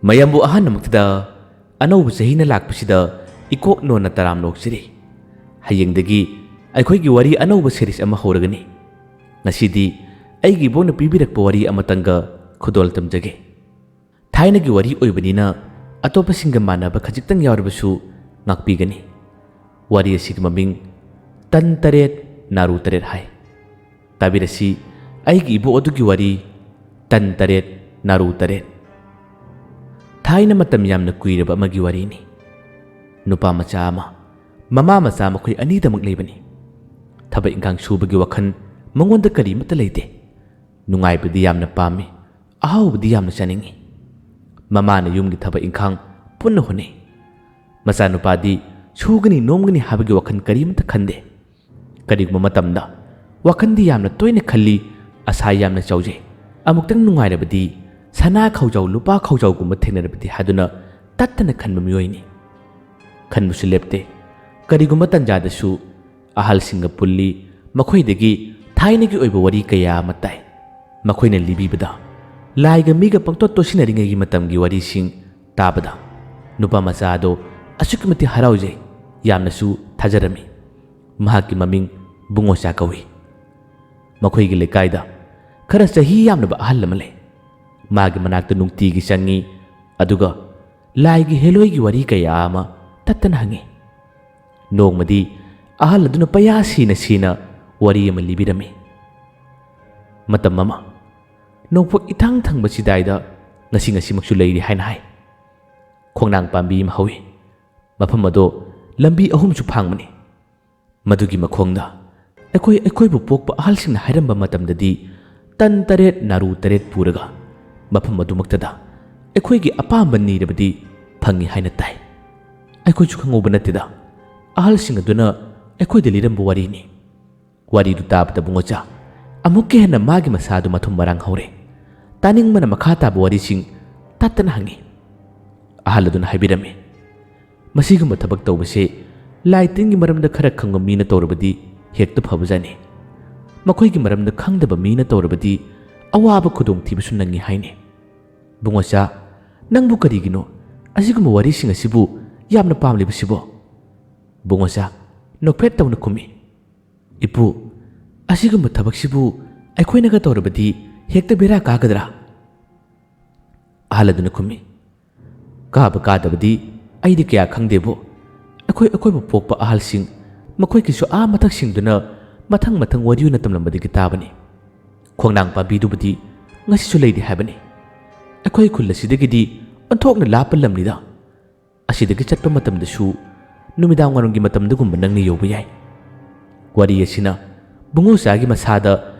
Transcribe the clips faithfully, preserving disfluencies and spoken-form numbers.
ꯃꯌꯥꯝꯕꯨ ꯑꯍꯥꯟꯕꯃꯛꯇꯗ ꯑꯅꯧꯕ ꯆꯍꯤꯅ ꯂꯥꯛꯄꯁꯤꯗ ꯏꯀꯣꯛ ꯅꯣꯟꯅ ꯇꯔꯥꯝꯅ ꯑꯣꯛꯆꯔꯤ꯫ ꯍꯌꯦꯡꯗꯒꯤ ꯑꯩꯈꯣꯏꯒꯤ ꯋꯥꯔꯤ ꯑꯅꯧꯕ ꯁꯦꯔꯤꯁ ꯑꯃ ꯍꯧꯔꯒꯅꯤ꯫ ꯉꯁꯤꯗꯤ ꯑꯩꯒꯤ ꯏꯕꯣꯛꯅ ꯄꯤꯕꯤꯔꯛꯄ ꯋꯥꯔꯤ ꯑꯃꯇꯪꯒ ꯈꯨꯗꯣꯜ ꯇꯝꯖꯒꯦ꯫ ꯊꯥꯏꯅꯒꯤ ꯋꯥꯔꯤ ꯑꯣꯏꯕꯅꯤꯅ ꯑꯇꯣꯞꯄꯁꯤꯡꯒ ꯃꯥꯟꯅꯕ ꯈꯖꯤꯛꯇꯪ ꯌꯥꯎꯔꯕꯁꯨ ꯉꯥꯛꯄꯤꯒꯅꯤ꯫ ꯋꯥꯔꯤ ꯑꯁꯤꯒꯤ ꯃꯃꯤꯡ ꯇꯟ ꯇꯔꯦꯠ ꯅꯥꯔꯨ ꯇꯔꯦꯠ ꯍꯥꯏ꯫ ꯇꯥꯕꯤꯔꯁꯤ ꯑꯩꯒꯤ ꯏꯕꯣꯛ ꯑꯗꯨꯒꯤ ꯋꯥꯔꯤ, ꯇꯟ ꯇꯔꯦꯠ ꯅꯥꯔꯨ ꯇꯔꯦꯠ꯫ ꯊꯥꯏꯅ ꯃꯇꯝ ꯌꯥꯝꯅ ꯀꯨꯏꯔꯕ ꯑꯃꯒꯤ ꯋꯥꯔꯤꯅꯤ꯫ ꯅꯨꯄꯥ ꯃꯆꯥ ꯑꯃ, ꯃꯃꯥ ꯃꯆꯥ ꯃꯈꯣꯏ ꯑꯅꯤꯗꯃꯛ ꯂꯩꯕꯅꯤ꯫ ꯊꯕꯛ ꯏꯪꯈꯥꯡ ꯁꯨꯕꯒꯤ ꯋꯥꯈꯜ ꯃꯉꯣꯟꯗ ꯀꯔꯤꯃꯠꯇ ꯂꯩꯇꯦ꯫ ꯅꯨꯡꯉꯥꯏꯕꯗꯤ ꯌꯥꯝꯅ ꯄꯥꯝꯃꯤ, ꯑꯍꯥꯎꯕꯗꯤ ꯌꯥꯝꯅ ꯆꯥꯅꯤꯡꯏ꯫ ꯃꯃꯥꯅ ꯌꯨꯝꯒꯤ ꯊꯕꯛ ꯏꯪꯈꯥꯡ ꯄꯨꯟꯅ ꯍꯣꯠꯅꯩ꯫ ꯃꯆꯥꯅꯨꯄꯥꯗꯤ ꯁꯨꯒꯅꯤ ꯅꯣꯝꯒꯅꯤ ꯍꯥꯏꯕꯒꯤ ꯋꯥꯈꯜ ꯀꯔꯤꯃꯠꯇ ꯈꯟꯗꯦ꯫ ꯀꯔꯤꯒꯨꯝꯕ ꯃꯇꯝꯗ ꯋꯥꯈꯜꯗꯤ ꯌꯥꯝꯅ ꯇꯣꯏꯅ ꯈꯜꯂꯤ, ꯑꯁꯥ ꯌꯥꯝꯅ ꯆꯥꯎꯖꯩ꯫ ꯑꯃꯨꯛꯇꯪ ꯅꯨꯡꯉꯥꯏꯔꯕꯗꯤ ꯁꯅꯥ ꯈꯧꯖꯥꯎ, ꯂꯨꯄꯥ ꯈꯧꯖꯥꯎꯒꯨꯝꯕ ꯊꯦꯡꯅꯔꯕꯗꯤ ꯍꯥꯏꯗꯨꯅ ꯇꯠꯇꯅ ꯈꯟꯕ ꯃꯤꯑꯣꯏꯅꯤ꯫ ꯈꯟꯕꯁꯨ ꯂꯦꯞꯇꯦ꯫ ꯀꯔꯤꯒꯨꯝꯕ ꯇꯟꯖꯥꯗꯁꯨ ꯑꯍꯜꯁꯤꯡꯒ ꯄꯨꯜꯂꯤ, ꯃꯈꯣꯏꯗꯒꯤ ꯊꯥꯏꯅꯒꯤ ꯑꯣꯏꯕ ꯋꯥꯔꯤ ꯀꯌꯥ ꯑꯃ ꯇꯥꯏ꯫ ꯃꯈꯣꯏꯅ ꯂꯤꯕꯤꯕꯗ ꯂꯥꯏꯒ ꯃꯤꯒ ꯄꯪꯇꯣꯠ ꯇꯣꯠꯁꯤꯟꯅꯔꯤꯉꯩꯒꯤ ꯃꯇꯝꯒꯤ ꯋꯥꯔꯤꯁꯤꯡ ꯇꯥꯕꯗ ꯅꯨꯄꯥ ꯃꯆꯥ ꯑꯗꯣ ꯑꯁꯨꯛꯀꯤ ꯃꯇꯤꯛ ꯍꯔꯥꯎꯖꯩ, ꯌꯥꯝꯅꯁꯨ ꯊꯥꯖꯔꯝꯃꯤ꯫ ꯃꯍꯥꯛꯀꯤ ꯃꯃꯤꯡ ꯕꯨꯡꯉꯣꯆꯥ ꯀꯧꯏ꯫ ꯃꯈꯣꯏꯒꯤ ꯂꯩꯀꯥꯏꯗ ꯈꯔ ꯆꯍꯤ ꯌꯥꯝꯂꯕ ꯑꯍꯜ ꯑꯃ ꯂꯩ꯫ ꯃꯥꯒꯤ ꯃꯅꯥꯛꯇ ꯅꯨꯡꯇꯤꯒꯤ ꯆꯪꯉꯤ, ꯑꯗꯨꯒ ꯂꯥꯏꯒꯤ ꯍꯦꯂꯣꯏꯒꯤ ꯋꯥꯔꯤ ꯀꯌꯥ ꯑꯃ ꯇꯠꯇꯅ ꯍꯪꯉꯤ꯫ ꯅꯣꯡꯃꯗꯤ ꯑꯍꯜ ꯑꯗꯨꯅ ꯄꯩꯌꯥ ꯁꯤꯅ ꯁꯤꯅ ꯋꯥꯔꯤ ꯑꯃ ꯂꯤꯕꯤꯔꯝꯃꯤ꯫ ꯃꯇꯝ ꯑꯃ ꯅꯣꯡꯄꯣꯛ ꯏꯊꯪ ꯊꯪꯕ ꯆꯤꯗꯥꯏꯗ ꯉꯁꯤ ꯉꯁꯤꯃꯛꯁꯨ ꯂꯩꯔꯤ ꯍꯥꯏꯅ ꯍꯥꯏ꯫ ꯈꯣꯡꯅꯥꯡ ꯄꯥꯝꯕꯤ ꯑꯃ ꯍꯧꯏ꯫ ꯃꯐꯝ ꯑꯗꯣ ꯂꯝꯕꯤ ꯑꯍꯨꯝꯁꯨ ꯐꯥꯡꯕꯅꯤ꯫ ꯃꯗꯨꯒꯤ ꯃꯈꯣꯡꯗ ꯑꯩꯈꯣꯏ ꯑꯩꯈꯣꯏꯕꯨ ꯄꯣꯛꯄ ꯑꯍꯜꯁꯤꯡꯅ ꯍꯥꯏꯔꯝꯕ ꯃꯇꯝꯗꯗꯤ ꯇꯟ ꯇꯔꯦꯠ ꯅꯥꯔꯨ ꯇꯔꯦꯠ ꯄꯨꯔꯒ ꯃꯐꯝ ꯑꯗꯨꯃꯛꯇꯗ ꯑꯩꯈꯣꯏꯒꯤ ꯑꯄꯥꯝꯕ ꯅꯤꯔꯕꯗꯤ ꯐꯪꯏ ꯍꯥꯏꯅ ꯇꯥꯏ꯫ ꯑꯩꯈꯣꯏꯁꯨ ꯈꯪꯍꯧꯕ ꯅꯠꯇꯦꯗ, ꯑꯍꯜꯁꯤꯡ ꯑꯗꯨꯅ ꯑꯩꯈꯣꯏꯗ ꯂꯤꯔꯝꯕ ꯋꯥꯔꯤꯅꯤ꯫ ꯋꯥꯔꯤꯗꯨ ꯇꯥꯕꯗ ꯕꯨꯡꯉꯣꯆꯥ ꯑꯃꯨꯛꯀ ꯍꯦꯟꯅ ꯃꯥꯒꯤ ꯃꯁꯥꯗꯨ ꯃꯊꯨꯝ ꯃꯔꯥꯡ ꯍꯧꯔꯦ꯫ ꯇꯥꯅꯤꯡꯕꯅ ꯃꯈꯥ ꯇꯥꯕ ꯋꯥꯔꯤꯁꯤꯡ ꯇꯠꯇꯅ ꯍꯪꯉꯤ꯫ ꯑꯍꯜ ꯑꯗꯨꯅ ꯍꯥꯏꯕꯤꯔꯝꯃꯤ, ꯃꯁꯤꯒꯨꯝꯕ ꯊꯕꯛ ꯇꯧꯕꯁꯦ ꯂꯥꯏ ꯇꯤꯟꯒꯤ ꯃꯔꯝꯗ ꯈꯔ ꯈꯪꯕ ꯃꯤꯅ ꯇꯧꯔꯕꯗꯤ ꯍꯦꯛꯇ ꯐꯕꯖꯥꯠꯅꯤ꯫ ꯃꯈꯣꯏꯒꯤ ꯃꯔꯝꯗ ꯈꯪꯗꯕ ꯃꯤꯅ ꯇꯧꯔꯕꯗꯤ ꯑꯋꯥꯕ ꯈꯨꯗꯣꯡꯊꯤꯕꯁꯨ ꯅꯪꯉꯤ ꯍꯥꯏꯅꯤ꯫ ꯕꯨꯡꯉꯣꯆꯥ, "ꯅꯪꯕꯨ ꯀꯔꯤꯒꯤꯅꯣ ꯑꯁꯤꯒꯨꯝꯕ ꯋꯥꯔꯤꯁꯤꯡ ꯑꯁꯤꯕꯨ ꯌꯥꯝꯅ ꯄꯥꯝꯂꯤꯕꯁꯤꯕꯣ?" ꯕꯨꯡꯉꯣꯆꯥ ꯅꯣꯛꯐꯦꯠ ꯇꯧꯅ ꯈꯨꯝꯃꯤ꯫ "ꯏꯄꯨ, ꯑꯁꯤꯒꯨꯝꯕ ꯊꯕꯛꯁꯤꯕꯨ ꯑꯩꯈꯣꯏꯅꯒ ꯇꯧꯔꯕꯗꯤ ꯍꯦꯛꯇ ꯕꯦꯔꯥ ꯀꯥꯒꯗ꯭ꯔꯥ?" ꯑꯍꯜ ꯑꯗꯨꯅ ꯈꯨꯝꯃꯤ꯫ "ꯀꯥꯕ ꯀꯥꯗꯕꯗꯤ ꯑꯩꯗꯤ ꯀꯌꯥ ꯈꯪꯗꯦꯕꯨ꯫ ꯑꯩꯈꯣꯏ ꯑꯩꯈꯣꯏꯕꯨ ꯄꯣꯛꯄ ꯑꯍꯜꯁꯤꯡ, ꯃꯈꯣꯏꯒꯤꯁꯨ ꯑꯥ ꯃꯊꯛꯁꯤꯡꯗꯨꯅ ꯃꯊꯪ ꯃꯊꯪ ꯋꯥꯔꯤ ꯑꯣꯏꯅ ꯇꯝꯂꯝꯕꯗꯒꯤ ꯇꯥꯕꯅꯤ꯫ ꯈꯣꯡꯅꯥꯡ ꯄꯥꯝꯕꯤꯗꯨꯕꯨꯗꯤ ꯉꯁꯤꯁꯨ ꯂꯩꯔꯤ ꯍꯥꯏꯕꯅꯤ꯫ ꯑꯩꯈꯣꯏ ꯈꯨꯜ ꯑꯁꯤꯗꯒꯤꯗꯤ ꯑꯣꯟꯊꯣꯛꯅ ꯂꯥꯞꯄ ꯂꯝꯅꯤꯗ꯫ ꯑꯁꯤꯗꯒꯤ ꯆꯠꯄ ꯃꯇꯝꯗꯁꯨ ꯅꯨꯃꯤꯗꯥꯡ ꯋꯥꯏꯔꯝꯒꯤ ꯃꯇꯝꯗꯒꯨꯝꯕ ꯅꯪꯅ ꯌꯧꯕ ꯌꯥꯏ꯫" ꯋꯥꯔꯤ ꯑꯁꯤꯅ ꯕꯨꯡꯉꯣꯆꯥꯒꯤ ꯃꯁꯥꯗ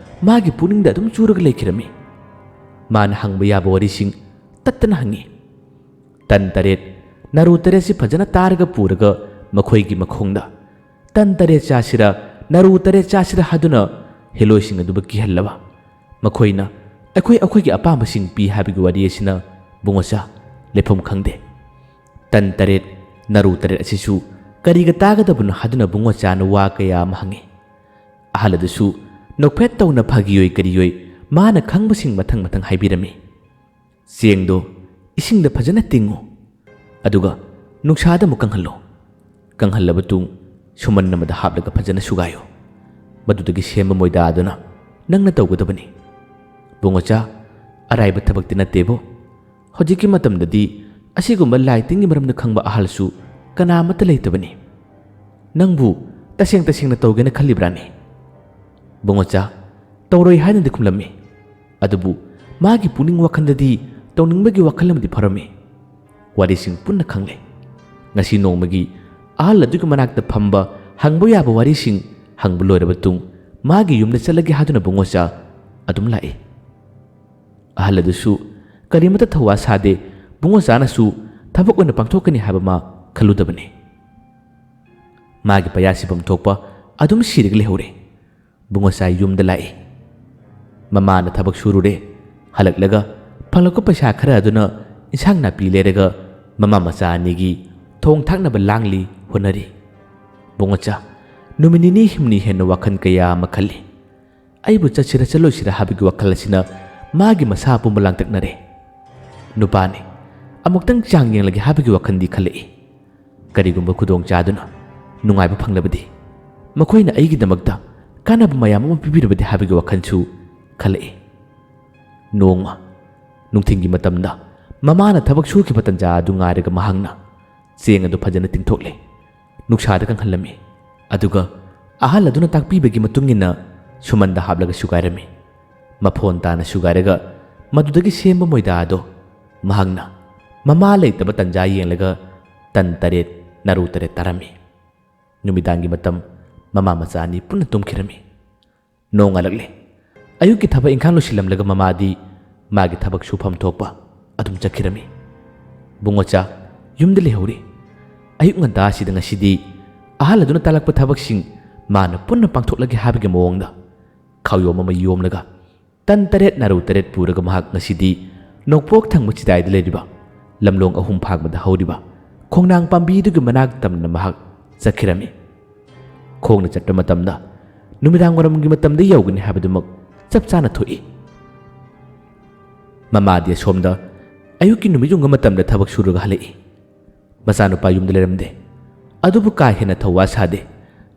ꯃꯥꯒꯤ ꯄꯨꯛꯅꯤꯡꯗ ꯑꯗꯨꯝ ꯆꯨꯔꯒ ꯂꯩꯈꯤꯔꯝꯃꯤ꯫ ꯃꯥꯅ ꯍꯪꯕ ꯌꯥꯕ ꯋꯥꯔꯤꯁꯤꯡ ꯇꯠꯇꯅ ꯍꯪꯉꯤ꯫ ꯇꯟ ꯇꯔꯦꯠ, ꯅꯥꯔꯨ ꯇꯔꯦꯠꯁꯤ ꯐꯖꯅ ꯇꯥꯔꯒ ꯄꯨꯔꯒ ꯃꯈꯣꯏꯒꯤ ꯃꯈꯣꯡꯗ "ꯇꯟ ꯇꯔꯦꯠ ꯆꯥꯁꯤꯔ, ꯅꯥꯔꯨ ꯇꯔꯦꯠ ꯆꯥꯁꯤꯔ" ꯍꯥꯏꯗꯨꯅ ꯍꯦꯂꯣꯏꯁꯤꯡ ꯑꯗꯨꯕꯨ ꯀꯤꯍꯜꯂꯕ꯫ ꯃꯈꯣꯏꯅ "ꯑꯩꯈꯣꯏ ꯑꯩꯈꯣꯏꯒꯤ ꯑꯄꯥꯝꯕꯁꯤꯡ ꯄꯤ" ꯍꯥꯏꯕꯒꯤ ꯋꯥꯔꯤ ꯑꯁꯤꯅ ꯕꯨꯡꯉꯣꯆꯥ ꯂꯦꯞꯐꯝ ꯈꯪꯗꯦ꯫ ꯇꯟ ꯇꯔꯦꯠ, ꯅꯥꯔꯨ ꯇꯔꯦꯠ ꯑꯁꯤꯁꯨ ꯀꯔꯤꯒ ꯇꯥꯒꯗꯕꯅꯣ ꯍꯥꯏꯗꯨꯅ ꯕꯨꯡꯉꯣꯆꯥꯅ ꯋꯥ ꯀꯌꯥ ꯑꯃ ꯍꯪꯉꯤ꯫ ꯑꯍꯜ ꯑꯗꯨꯁꯨ ꯅꯣꯛꯐꯦꯠ ꯇꯧꯅ ꯐꯥꯒꯤꯑꯣꯏ ꯀꯔꯤꯑꯣꯏ ꯃꯥꯅ ꯈꯪꯕꯁꯤꯡ ꯃꯊꯪ ꯃꯊꯪ ꯍꯥꯏꯕꯤꯔꯝꯃꯤ꯫ "ꯆꯦꯡꯗꯣ ꯏꯁꯤꯡꯗ ꯐꯖꯅ ꯇꯤꯡꯉꯨ, ꯑꯗꯨꯒ ꯅꯨꯡꯁꯥꯗ ꯑꯃꯨꯛ ꯀꯪꯍꯜꯂꯣ꯫ ꯀꯪꯍꯜꯂꯕ ꯇꯨꯡ ꯁꯨꯃꯟ ꯑꯃꯗ ꯍꯥꯞꯂꯒ ꯐꯖꯅ ꯁꯨꯒꯥꯏꯌꯨ꯫ ꯃꯗꯨꯗꯒꯤ ꯁꯦꯝꯕ ꯃꯣꯏꯗꯥ ꯑꯗꯨꯅ ꯅꯪꯅ ꯇꯧꯒꯗꯕꯅꯤ꯫" "ꯕꯨꯡꯉꯣꯆꯥ, ꯑꯔꯥꯏꯕ ꯊꯕꯛꯇꯤ ꯅꯠꯇꯦꯕꯣ꯫ ꯍꯧꯖꯤꯛꯀꯤ ꯃꯇꯝꯗꯗꯤ ꯑꯁꯤꯒꯨꯝꯕ ꯂꯥꯏ ꯇꯤꯟꯒꯤ ꯃꯔꯝꯗ ꯈꯪꯕ ꯑꯍꯜꯁꯨ ꯀꯅꯥ ꯑꯃꯠꯇ ꯂꯩꯇꯕꯅꯤ꯫ ꯅꯪꯕꯨ ꯇꯁꯦꯡ ꯇꯁꯦꯡꯅ ꯇꯧꯒꯦꯅ ꯈꯜꯂꯤꯕ꯭ꯔꯥꯅꯦ?" "ꯕꯨꯡꯉꯣꯆꯥ, ꯇꯧꯔꯣꯏ" ꯍꯥꯏꯅꯗꯤ ꯈꯨꯝꯂꯝꯃꯤ꯫ ꯑꯗꯨꯕꯨ ꯃꯥꯒꯤ ꯄꯨꯛꯅꯤꯡ ꯋꯥꯈꯜꯗꯗꯤ ꯇꯧꯅꯤꯡꯕꯒꯤ ꯋꯥꯈꯜ ꯑꯃꯗꯤ ꯐꯥꯎꯔꯝꯃꯤ꯫ ꯋꯥꯔꯤꯁꯤꯡ ꯄꯨꯟꯅ ꯈꯪꯂꯦ꯫ ꯉꯁꯤ ꯅꯣꯡꯃꯒꯤ ꯑꯍꯜ ꯑꯗꯨꯒꯤ ꯃꯅꯥꯛꯇ ꯐꯝꯕ ꯍꯪꯕ ꯌꯥꯕ ꯋꯥꯔꯤꯁꯤꯡ ꯍꯪꯕ ꯂꯣꯏꯔꯕ ꯇꯨꯡ ꯃꯥꯒꯤ ꯌꯨꯝꯗ ꯆꯠꯂꯒꯦ ꯍꯥꯏꯗꯨꯅ ꯕꯨꯡꯉꯣꯆꯥ ꯑꯗꯨꯝ ꯂꯥꯛꯏ꯫ ꯑꯍꯜ ꯑꯗꯨꯁꯨ ꯀꯔꯤꯃꯠꯇ ꯊꯧꯋꯥ ꯁꯥꯗꯦ꯫ ꯕꯨꯡꯉꯣꯆꯥꯅꯁꯨ ꯊꯕꯛ ꯑꯣꯏꯅ ꯄꯥꯡꯊꯣꯛꯀꯅꯤ ꯍꯥꯏꯕ ꯃꯥ ꯈꯜꯂꯨꯗꯕꯅꯤ꯫ ꯃꯥꯒꯤ ꯄꯩꯌꯥ ꯁꯤꯐꯝ ꯊꯣꯛꯄ ꯑꯗꯨꯝ ꯁꯤꯔꯒ ꯂꯩꯍꯧꯔꯦ꯫ ꯕꯨꯡꯉꯣꯆꯥ ꯌꯨꯝꯗ ꯂꯥꯛꯏ꯫ ꯃꯃꯥꯅ ꯊꯕꯛ ꯁꯨꯔꯨꯔꯦ꯫ ꯍꯜꯂꯛꯂꯒ ꯐꯪꯂꯛꯄ ꯄꯩꯁꯥ ꯈꯔ ꯑꯗꯨꯅ ꯏꯟꯁꯥꯡ ꯅꯥꯄꯤ ꯂꯩꯔꯒ ꯃꯃꯥ ꯃꯆꯥ ꯑꯅꯤꯒꯤ ꯊꯣꯡ ꯊꯥꯛꯅꯕ ꯂꯥꯡꯂꯤ, ꯍꯣꯠꯅꯔꯤ꯫ ꯕꯨꯡꯉꯣꯆꯥ ꯅꯨꯃꯤꯠ ꯅꯤꯅꯤ ꯍꯨꯝꯅꯤ ꯍꯦꯟꯅ ꯋꯥꯈꯜ ꯀꯌꯥ ꯑꯃ ꯈꯜꯂꯤ꯫ ꯑꯩꯕꯨ ꯆꯠꯁꯤꯔ ꯆꯠꯂꯣꯏꯁꯤꯔ ꯍꯥꯏꯕꯒꯤ ꯋꯥꯈꯜ ꯑꯁꯤꯅ ꯃꯥꯒꯤ ꯃꯁꯥ ꯄꯨꯝꯕ ꯂꯥꯡꯇꯛꯅꯔꯦ꯫ ꯅꯨꯄꯥꯅꯤ, ꯑꯃꯨꯛꯇꯪ ꯆꯥꯡ ꯌꯦꯡꯂꯒꯦ ꯍꯥꯏꯕꯒꯤ ꯋꯥꯈꯜꯗꯤ ꯈꯜꯂꯛꯏ꯫ ꯀꯔꯤꯒꯨꯝꯕ ꯈꯨꯗꯣꯡ ꯆꯥꯗꯨꯅ ꯅꯨꯡꯉꯥꯏꯕ ꯐꯪꯂꯕꯗꯤ, ꯃꯈꯣꯏꯅ ꯑꯩꯒꯤꯗꯃꯛꯇ ꯀꯥꯟꯅꯕ ꯃꯌꯥꯝ ꯑꯃ ꯄꯤꯕꯤꯔꯕꯗꯤ ꯍꯥꯏꯕꯒꯤ ꯋꯥꯈꯜꯁꯨ ꯈꯜꯂꯛꯏ꯫ ꯅꯣꯡꯃ ꯅꯨꯡꯊꯤꯜꯒꯤ ꯃꯇꯝꯗ ꯃꯃꯥꯅ ꯊꯕꯛ ꯁꯨꯈꯤꯕ ꯇꯟꯖꯥ ꯑꯗꯨ ꯉꯥꯏꯔꯒ ꯃꯍꯥꯛꯅ ꯆꯦꯡ ꯑꯗꯨ ꯐꯖꯅ ꯇꯤꯡꯊꯣꯛꯂꯦ꯫ ꯅꯨꯡꯁꯥꯗ ꯀꯪꯍꯜꯂꯝꯃꯤ꯫ ꯑꯗꯨꯒ ꯑꯍꯜ ꯑꯗꯨꯅ ꯇꯥꯛꯄꯤꯕꯒꯤ ꯃꯇꯨꯡ ꯏꯟꯅ ꯁꯨꯃꯟꯗ ꯍꯥꯞꯂꯒ ꯁꯨꯒꯥꯏꯔꯝꯃꯤ꯫ ꯃꯐꯣꯟ ꯇꯥꯅ ꯁꯨꯒꯥꯏꯔꯒ ꯃꯗꯨꯗꯒꯤ ꯁꯦꯝꯕ ꯃꯣꯏꯗꯥ ꯑꯗꯣ ꯃꯍꯥꯛꯅ ꯃꯃꯥ ꯂꯩꯇꯕ ꯇꯟꯖꯥ ꯌꯦꯡꯂꯒ ꯇꯟ ꯇꯔꯦꯠ, ꯅꯥꯔꯨ ꯇꯔꯦꯠ ꯇꯥꯔꯝꯃꯤ꯫ ꯅꯨꯃꯤꯗꯥꯡꯒꯤ ꯃꯇꯝ ꯃꯃꯥ ꯃꯆꯥ ꯑꯅꯤ ꯄꯨꯟꯅ ꯇꯨꯝꯈꯤꯔꯝꯃꯤ꯫ ꯅꯣꯡꯉꯥꯜꯂꯛꯂꯦ꯫ ꯑꯌꯨꯛꯀꯤ ꯊꯕꯛ ꯏꯪꯈꯥꯡ ꯂꯣꯏꯁꯤꯜꯂꯝꯂꯒ ꯃꯃꯥꯗꯤ ꯃꯥꯒꯤ ꯊꯕꯛ ꯁꯨꯐꯝ ꯊꯣꯛꯄ ꯑꯗꯨꯝ ꯆꯠꯈꯤꯔꯝꯃꯤ꯫ ꯕꯨꯡꯉꯣꯆꯥ ꯌꯨꯝꯗ ꯂꯩꯍꯧꯔꯤ꯫ ꯑꯌꯨꯛ ꯉꯟꯇꯥꯁꯤꯗ ꯉꯁꯤꯗꯤ ꯑꯍꯜ ꯑꯗꯨꯅ ꯇꯥꯛꯂꯛꯄ ꯊꯕꯛꯁꯤꯡ ꯃꯥꯅ ꯄꯨꯟꯅ ꯄꯥꯡꯊꯣꯛꯂꯒꯦ ꯍꯥꯏꯕꯒꯤ ꯃꯑꯣꯡꯗ ꯈꯥꯎꯌꯣꯝ ꯑꯃ ꯌꯣꯝꯂꯒ ꯇꯟ ꯇꯔꯦꯠ ꯅꯥꯔꯨ ꯇꯔꯦꯠ ꯄꯨꯔꯒ ꯃꯍꯥꯛ ꯉꯁꯤꯗꯤ ꯅꯣꯡꯄꯣꯛ ꯊꯪꯕ ꯆꯤꯗꯥꯏꯗ ꯂꯩꯔꯤꯕ ꯂꯝꯂꯣꯡ ꯑꯍꯨꯝ ꯐꯥꯡꯕꯗ ꯍꯧꯔꯤꯕ ꯈꯣꯡꯅꯥꯡ ꯄꯥꯝꯕꯤꯗꯨꯒꯤ ꯃꯅꯥꯛ ꯇꯝꯅ ꯃꯍꯥꯛ ꯆꯠꯈꯤꯔꯝꯃꯤ꯫ ꯈꯣꯡꯅ ꯆꯠꯄ ꯃꯇꯝꯗ ꯅꯨꯃꯤꯗꯥꯡ ꯋꯥꯏꯔꯝꯒꯤ ꯃꯇꯝꯗ ꯌꯧꯒꯅꯤ ꯍꯥꯏꯕꯗꯨꯃꯛ ꯆꯞ ꯆꯥꯅ ꯊꯣꯛꯏ꯫ ꯃꯃꯥꯗꯤ ꯑꯁꯣꯝꯗ ꯑꯌꯨꯛꯀꯤ ꯅꯨꯃꯤꯠ ꯌꯨꯡꯕ ꯃꯇꯝꯗ ꯊꯕꯛ ꯁꯨꯔꯒ ꯍꯜꯂꯛꯏ꯫ ꯃꯆꯥꯅꯨꯄꯥ ꯌꯨꯝꯗ ꯂꯩꯔꯝꯗꯦ꯫ ꯑꯗꯨꯕꯨ ꯀꯥ ꯍꯦꯟꯅ ꯊꯧꯋꯥ ꯁꯥꯗꯦ꯫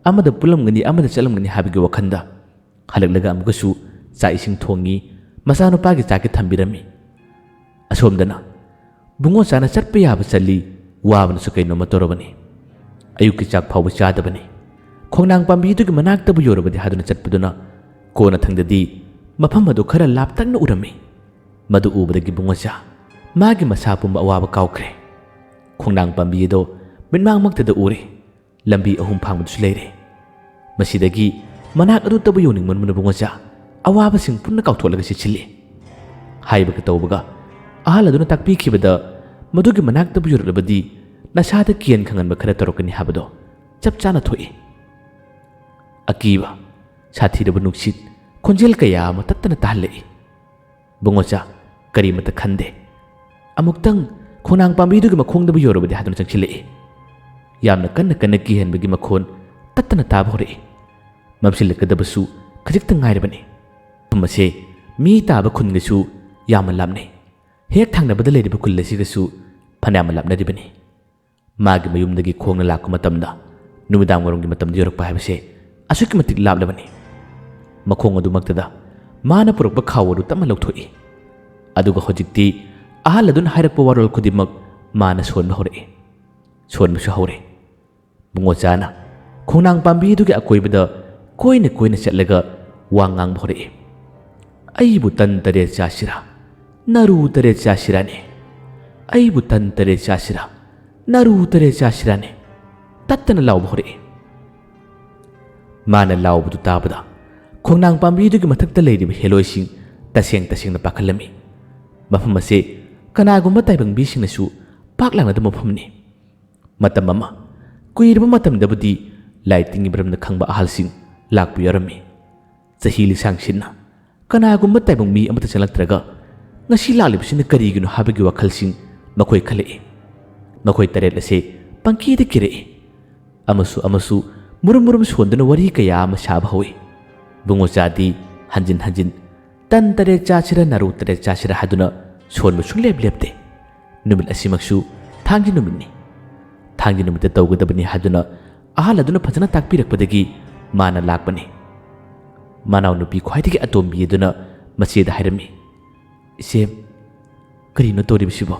ꯑꯃꯗ ꯄꯨꯜꯂꯝꯒꯅꯤ, ꯑꯃꯗ ꯆꯠꯂꯝꯒꯅꯤ ꯍꯥꯏꯕꯒꯤ ꯋꯥꯈꯜꯗ ꯍꯜꯂꯛꯂꯒ ꯑꯃꯨꯛꯀꯁꯨ ꯆꯥꯛ ꯏꯁꯤꯡ ꯊꯣꯡꯉꯤ, ꯃꯆꯥꯅꯨꯄꯥꯒꯤ ꯆꯥꯛꯀꯤ ꯊꯝꯕꯤꯔꯝꯃꯤ꯫ ꯑꯁꯣꯝꯗꯅ ꯕꯨꯡꯉꯣꯆꯥꯅ ꯆꯠꯄ ꯌꯥꯕ ꯆꯠꯂꯤ, ꯋꯥꯕꯅꯁꯨ ꯀꯩꯅꯣꯝꯃ ꯇꯧꯔꯕꯅꯤ꯫ ꯑꯌꯨꯛꯀꯤ ꯆꯥꯛ ꯐꯥꯎꯕ ꯆꯥꯗꯕꯅꯤ꯫ ꯈꯣꯡꯅꯥꯡ ꯄꯥꯝꯕꯤꯗꯨꯒꯤ ꯃꯅꯥꯛꯇꯕꯨ ꯌꯧꯔꯕꯗꯤ ꯍꯥꯏꯗꯨꯅ ꯆꯠꯄꯗꯨꯅ ꯀꯣꯟꯅ ꯊꯪꯗꯗꯤ ꯃꯐꯝ ꯑꯗꯨ ꯈꯔ ꯂꯥꯞꯇꯛꯅ ꯎꯔꯝꯃꯤ꯫ ꯃꯗꯨ ꯎꯕꯗꯒꯤ ꯕꯨꯡꯉꯣꯆꯥ ꯃꯥꯒꯤ ꯃꯁꯥ ꯄꯨꯝꯕ ꯑꯋꯥꯕ ꯀꯥꯎꯈ꯭ꯔꯦ꯫ ꯈꯣꯡꯅꯥꯡ ꯄꯥꯝꯕꯤ ꯑꯗꯣ ꯃꯤꯠꯃꯥꯡꯃꯛꯇꯗ ꯎꯔꯦ꯫ ꯂꯝꯕꯤ ꯑꯍꯨꯝ ꯐꯥꯡꯕꯗꯨꯁꯨ ꯂꯩꯔꯦ꯫ ꯃꯁꯤꯗꯒꯤ ꯃꯅꯥꯛ ꯑꯗꯨꯇꯕꯨ ꯌꯧꯅꯤꯡꯃꯟꯕꯅ ꯕꯨꯡꯉꯣꯆꯥ ꯑꯋꯥꯕꯁꯤꯡ ꯄꯨꯟꯅ ꯀꯥꯎꯊꯣꯛꯂꯒ ꯆꯦꯠꯁꯤꯜꯂꯤ꯫ ꯍꯥꯏꯕꯒ ꯇꯧꯕꯒ ꯑꯍꯜ ꯑꯗꯨꯅ ꯇꯥꯛꯄꯤꯈꯤꯕꯗ ꯃꯗꯨꯒꯤ ꯃꯅꯥꯛꯇꯕꯨ ꯌꯧꯔꯛꯂꯕꯗꯤ ꯅꯁꯥꯗ ꯀꯤꯍꯟ ꯈꯪꯍꯟꯕ ꯈꯔ ꯇꯧꯔꯛꯀꯅꯤ ꯍꯥꯏꯕꯗꯣ ꯆꯞ ꯆꯥꯅ ꯊꯣꯛꯏ꯫ ꯑꯀꯤꯕ, ꯁꯥꯊꯤꯔꯕ ꯅꯨꯡꯁꯤꯠ, ꯈꯣꯟꯖꯦꯜ ꯀꯌꯥ ꯑꯃ ꯇꯠꯇꯅ ꯇꯥꯍꯜꯂꯛꯏ꯫ ꯕꯨꯡꯉꯣꯆꯥ ꯀꯔꯤꯃꯠꯇ ꯈꯟꯗꯦ꯫ ꯑꯃꯨꯛꯇꯪ ꯈꯣꯡꯅꯥꯡ ꯄꯥꯝꯕꯤꯗꯨꯒꯤ ꯃꯈꯣꯡꯗꯕꯨ ꯌꯧꯔꯕꯗꯤ ꯍꯥꯏꯗꯨꯅ ꯆꯪꯁꯤꯜꯂꯛꯏ꯫ ꯌꯥꯝꯅ ꯀꯟꯅ ꯀꯟꯅ ꯀꯤꯍꯟꯕꯒꯤ ꯃꯈꯣꯟ ꯇꯠꯇꯅ ꯇꯥꯕ ꯍꯧꯔꯛꯏ꯫ ꯃꯝꯁꯤꯜꯂꯛꯀꯗꯕꯁꯨ ꯈꯖꯤꯛꯇ ꯉꯥꯏꯔꯕꯅꯤ꯫ ꯃꯐꯝ ꯑꯁꯦ ꯃꯤ ꯇꯥꯕ ꯈꯨꯟꯒꯁꯨ ꯌꯥꯝꯅ ꯂꯥꯞꯅꯩ꯫ ꯍꯦꯛ ꯊꯪꯅꯕꯗ ꯂꯩꯔꯤꯕ ꯈꯨꯜ ꯑꯁꯤꯒꯁꯨ ꯐꯅꯌꯥꯝ ꯂꯥꯞꯅꯔꯤꯕꯅꯤ꯫ ꯃꯥꯒꯤ ꯃꯌꯨꯝꯗꯒꯤ ꯈꯣꯡꯅ ꯂꯥꯛꯄ ꯃꯇꯝꯗ ꯅꯨꯃꯤꯗꯥꯡ ꯋꯥꯏꯔꯝꯒꯤ ꯃꯇꯝꯗ ꯌꯧꯔꯛꯄ ꯍꯥꯏꯕꯁꯦ ꯑꯁꯨꯛꯀꯤ ꯃꯇꯤꯛ ꯂꯥꯞꯂꯕꯅꯤ꯫ ꯃꯈꯣꯡ ꯑꯗꯨꯃꯛꯇꯗ ꯃꯥꯅ ꯄꯨꯔꯛꯄ ꯈꯥꯎ ꯑꯗꯨ ꯇꯞꯅ ꯂꯧꯊꯣꯛꯏ꯫ ꯑꯗꯨꯒ ꯍꯧꯖꯤꯛꯇꯤ ꯑꯍꯜ ꯑꯗꯨꯅ ꯍꯥꯏꯔꯛꯄ ꯋꯥꯔꯣꯜ ꯈꯨꯗꯤꯡꯃꯛ ꯃꯥꯅ ꯁꯣꯟꯕ ꯍꯧꯔꯛꯏ꯫ ꯁꯣꯟꯕꯁꯨ ꯍꯧꯔꯦ꯫ ꯕꯨꯡꯉꯣꯆꯥꯅ ꯈꯣꯡꯅꯥꯡ ꯄꯥꯝꯕꯤ ꯑꯗꯨꯒꯤ ꯑꯀꯣꯏꯕꯗ ꯀꯣꯏꯅ ꯀꯣꯏꯅ ꯆꯠꯂꯒ ꯋꯥ ꯉꯥꯡꯕ ꯍꯧꯔꯛꯏ꯫ "ꯑꯩꯕꯨ ꯇꯟ ꯇꯔꯦꯠ ꯆꯥꯁꯤꯔꯥ, ꯅꯥꯔꯨ ꯇꯔꯦꯠ ꯆꯥꯁꯤꯔꯥꯅꯦ? ꯑꯩꯕꯨ ꯇꯟ ꯇꯔꯦꯠ ꯆꯥꯁꯤꯔꯥ, ꯅꯥꯔꯨ ꯇꯔꯦꯠ ꯆꯥꯁꯤꯔꯥꯅꯦ?" ꯇꯠꯇꯅ ꯂꯥꯎꯕ ꯍꯧꯔꯛꯏ꯫ ꯃꯥꯅ ꯂꯥꯎꯕꯗꯨ ꯇꯥꯕꯗ ꯈꯣꯡꯅꯥꯡ ꯄꯥꯝꯕꯤꯗꯨꯒꯤ ꯃꯊꯛꯇ ꯂꯩꯔꯤꯕ ꯍꯦꯂꯣꯏꯁꯤꯡ ꯇꯁꯦꯡ ꯇꯁꯦꯡꯅ ꯄꯥꯈꯠꯂꯝꯃꯤ꯫ ꯃꯐꯝ ꯑꯁꯤ ꯀꯅꯥꯒꯨꯝꯕ ꯇꯥꯏꯕꯪꯕꯤꯁꯤꯡꯅꯁꯨ ꯄꯥꯛ ꯂꯥꯛꯅꯗꯕ ꯃꯐꯝꯅꯤ꯫ ꯃꯇꯝ ꯑꯃ ꯀꯨꯏꯔꯕ ꯃꯇꯝꯗꯕꯨꯗꯤ ꯂꯥꯏ ꯇꯤꯟꯒꯤ ꯃꯔꯝꯗ ꯈꯪꯕ ꯑꯍꯜꯁꯤꯡ ꯂꯥꯛꯄ ꯌꯥꯎꯔꯝꯃꯤ꯫ ꯆꯍꯤ ꯂꯤꯁꯥꯡ ꯁꯤꯠꯅ ꯀꯅꯥꯒꯨꯝꯕ ꯇꯥꯏꯕꯪ ꯃꯤ ꯑꯃꯠꯇ ꯆꯪꯂꯛꯇ꯭ꯔꯒ ꯉꯁꯤ ꯂꯥꯛꯂꯤꯕꯁꯤꯅ ꯀꯔꯤꯒꯤꯅꯣ ꯍꯥꯏꯕꯒꯤ ꯋꯥꯈꯜꯁꯤꯡ ꯃꯈꯣꯏ ꯈꯜꯂꯛꯏ꯫ ꯃꯈꯣꯏ ꯇꯔꯦꯠ ꯑꯁꯦ ꯄꯪꯀꯤꯗ ꯀꯤꯔꯛꯏ꯫ ꯑꯃꯁꯨ ꯑꯃꯁꯨ ꯃꯨꯔꯨꯝ ꯃꯨꯔꯨꯝ ꯁꯣꯟꯗꯨꯅ ꯋꯥꯔꯤ ꯀꯌꯥ ꯑꯃ ꯁꯥꯕ ꯍꯧꯏ꯫ ꯕꯨꯡꯉꯣꯆꯥꯗꯤ ꯍꯟꯖꯤꯟ ꯍꯟꯖꯤꯟ "ꯇꯟ ꯇꯔꯦꯠ ꯆꯥꯁꯤꯔ, ꯅꯥꯔꯨ ꯇꯔꯦꯠ ꯆꯥꯁꯤꯔ" ꯍꯥꯏꯗꯨꯅ ꯁꯣꯟꯕ ꯁꯨꯡꯂꯦꯞ ꯂꯦꯞꯇꯦ꯫ ꯅꯨꯃꯤꯠ ꯑꯁꯤꯃꯛꯁꯨ ꯊꯥꯡꯖ ꯅꯨꯃꯤꯠꯅꯤ꯫ ꯊꯥꯡꯖ ꯅꯨꯃꯤꯠꯇ ꯇꯧꯒꯗꯕꯅꯤ ꯍꯥꯏꯗꯨꯅ ꯑꯍꯜ ꯑꯗꯨꯅ ꯐꯖꯅ ꯇꯥꯛꯄꯤꯔꯛꯄꯗꯒꯤ ꯃꯥꯅ ꯂꯥꯛꯄꯅꯤ꯫ ꯃꯅꯥꯎꯅꯨꯄꯤ ꯈ꯭ꯋꯥꯏꯗꯒꯤ ꯑꯇꯣꯝꯕꯤ ꯑꯗꯨꯅ ꯃꯆꯦꯗ ꯍꯥꯏꯔꯝꯃꯤ, "ꯏꯆꯦ, ꯀꯔꯤꯅꯣ ꯇꯧꯔꯤꯕꯁꯤꯕꯣ?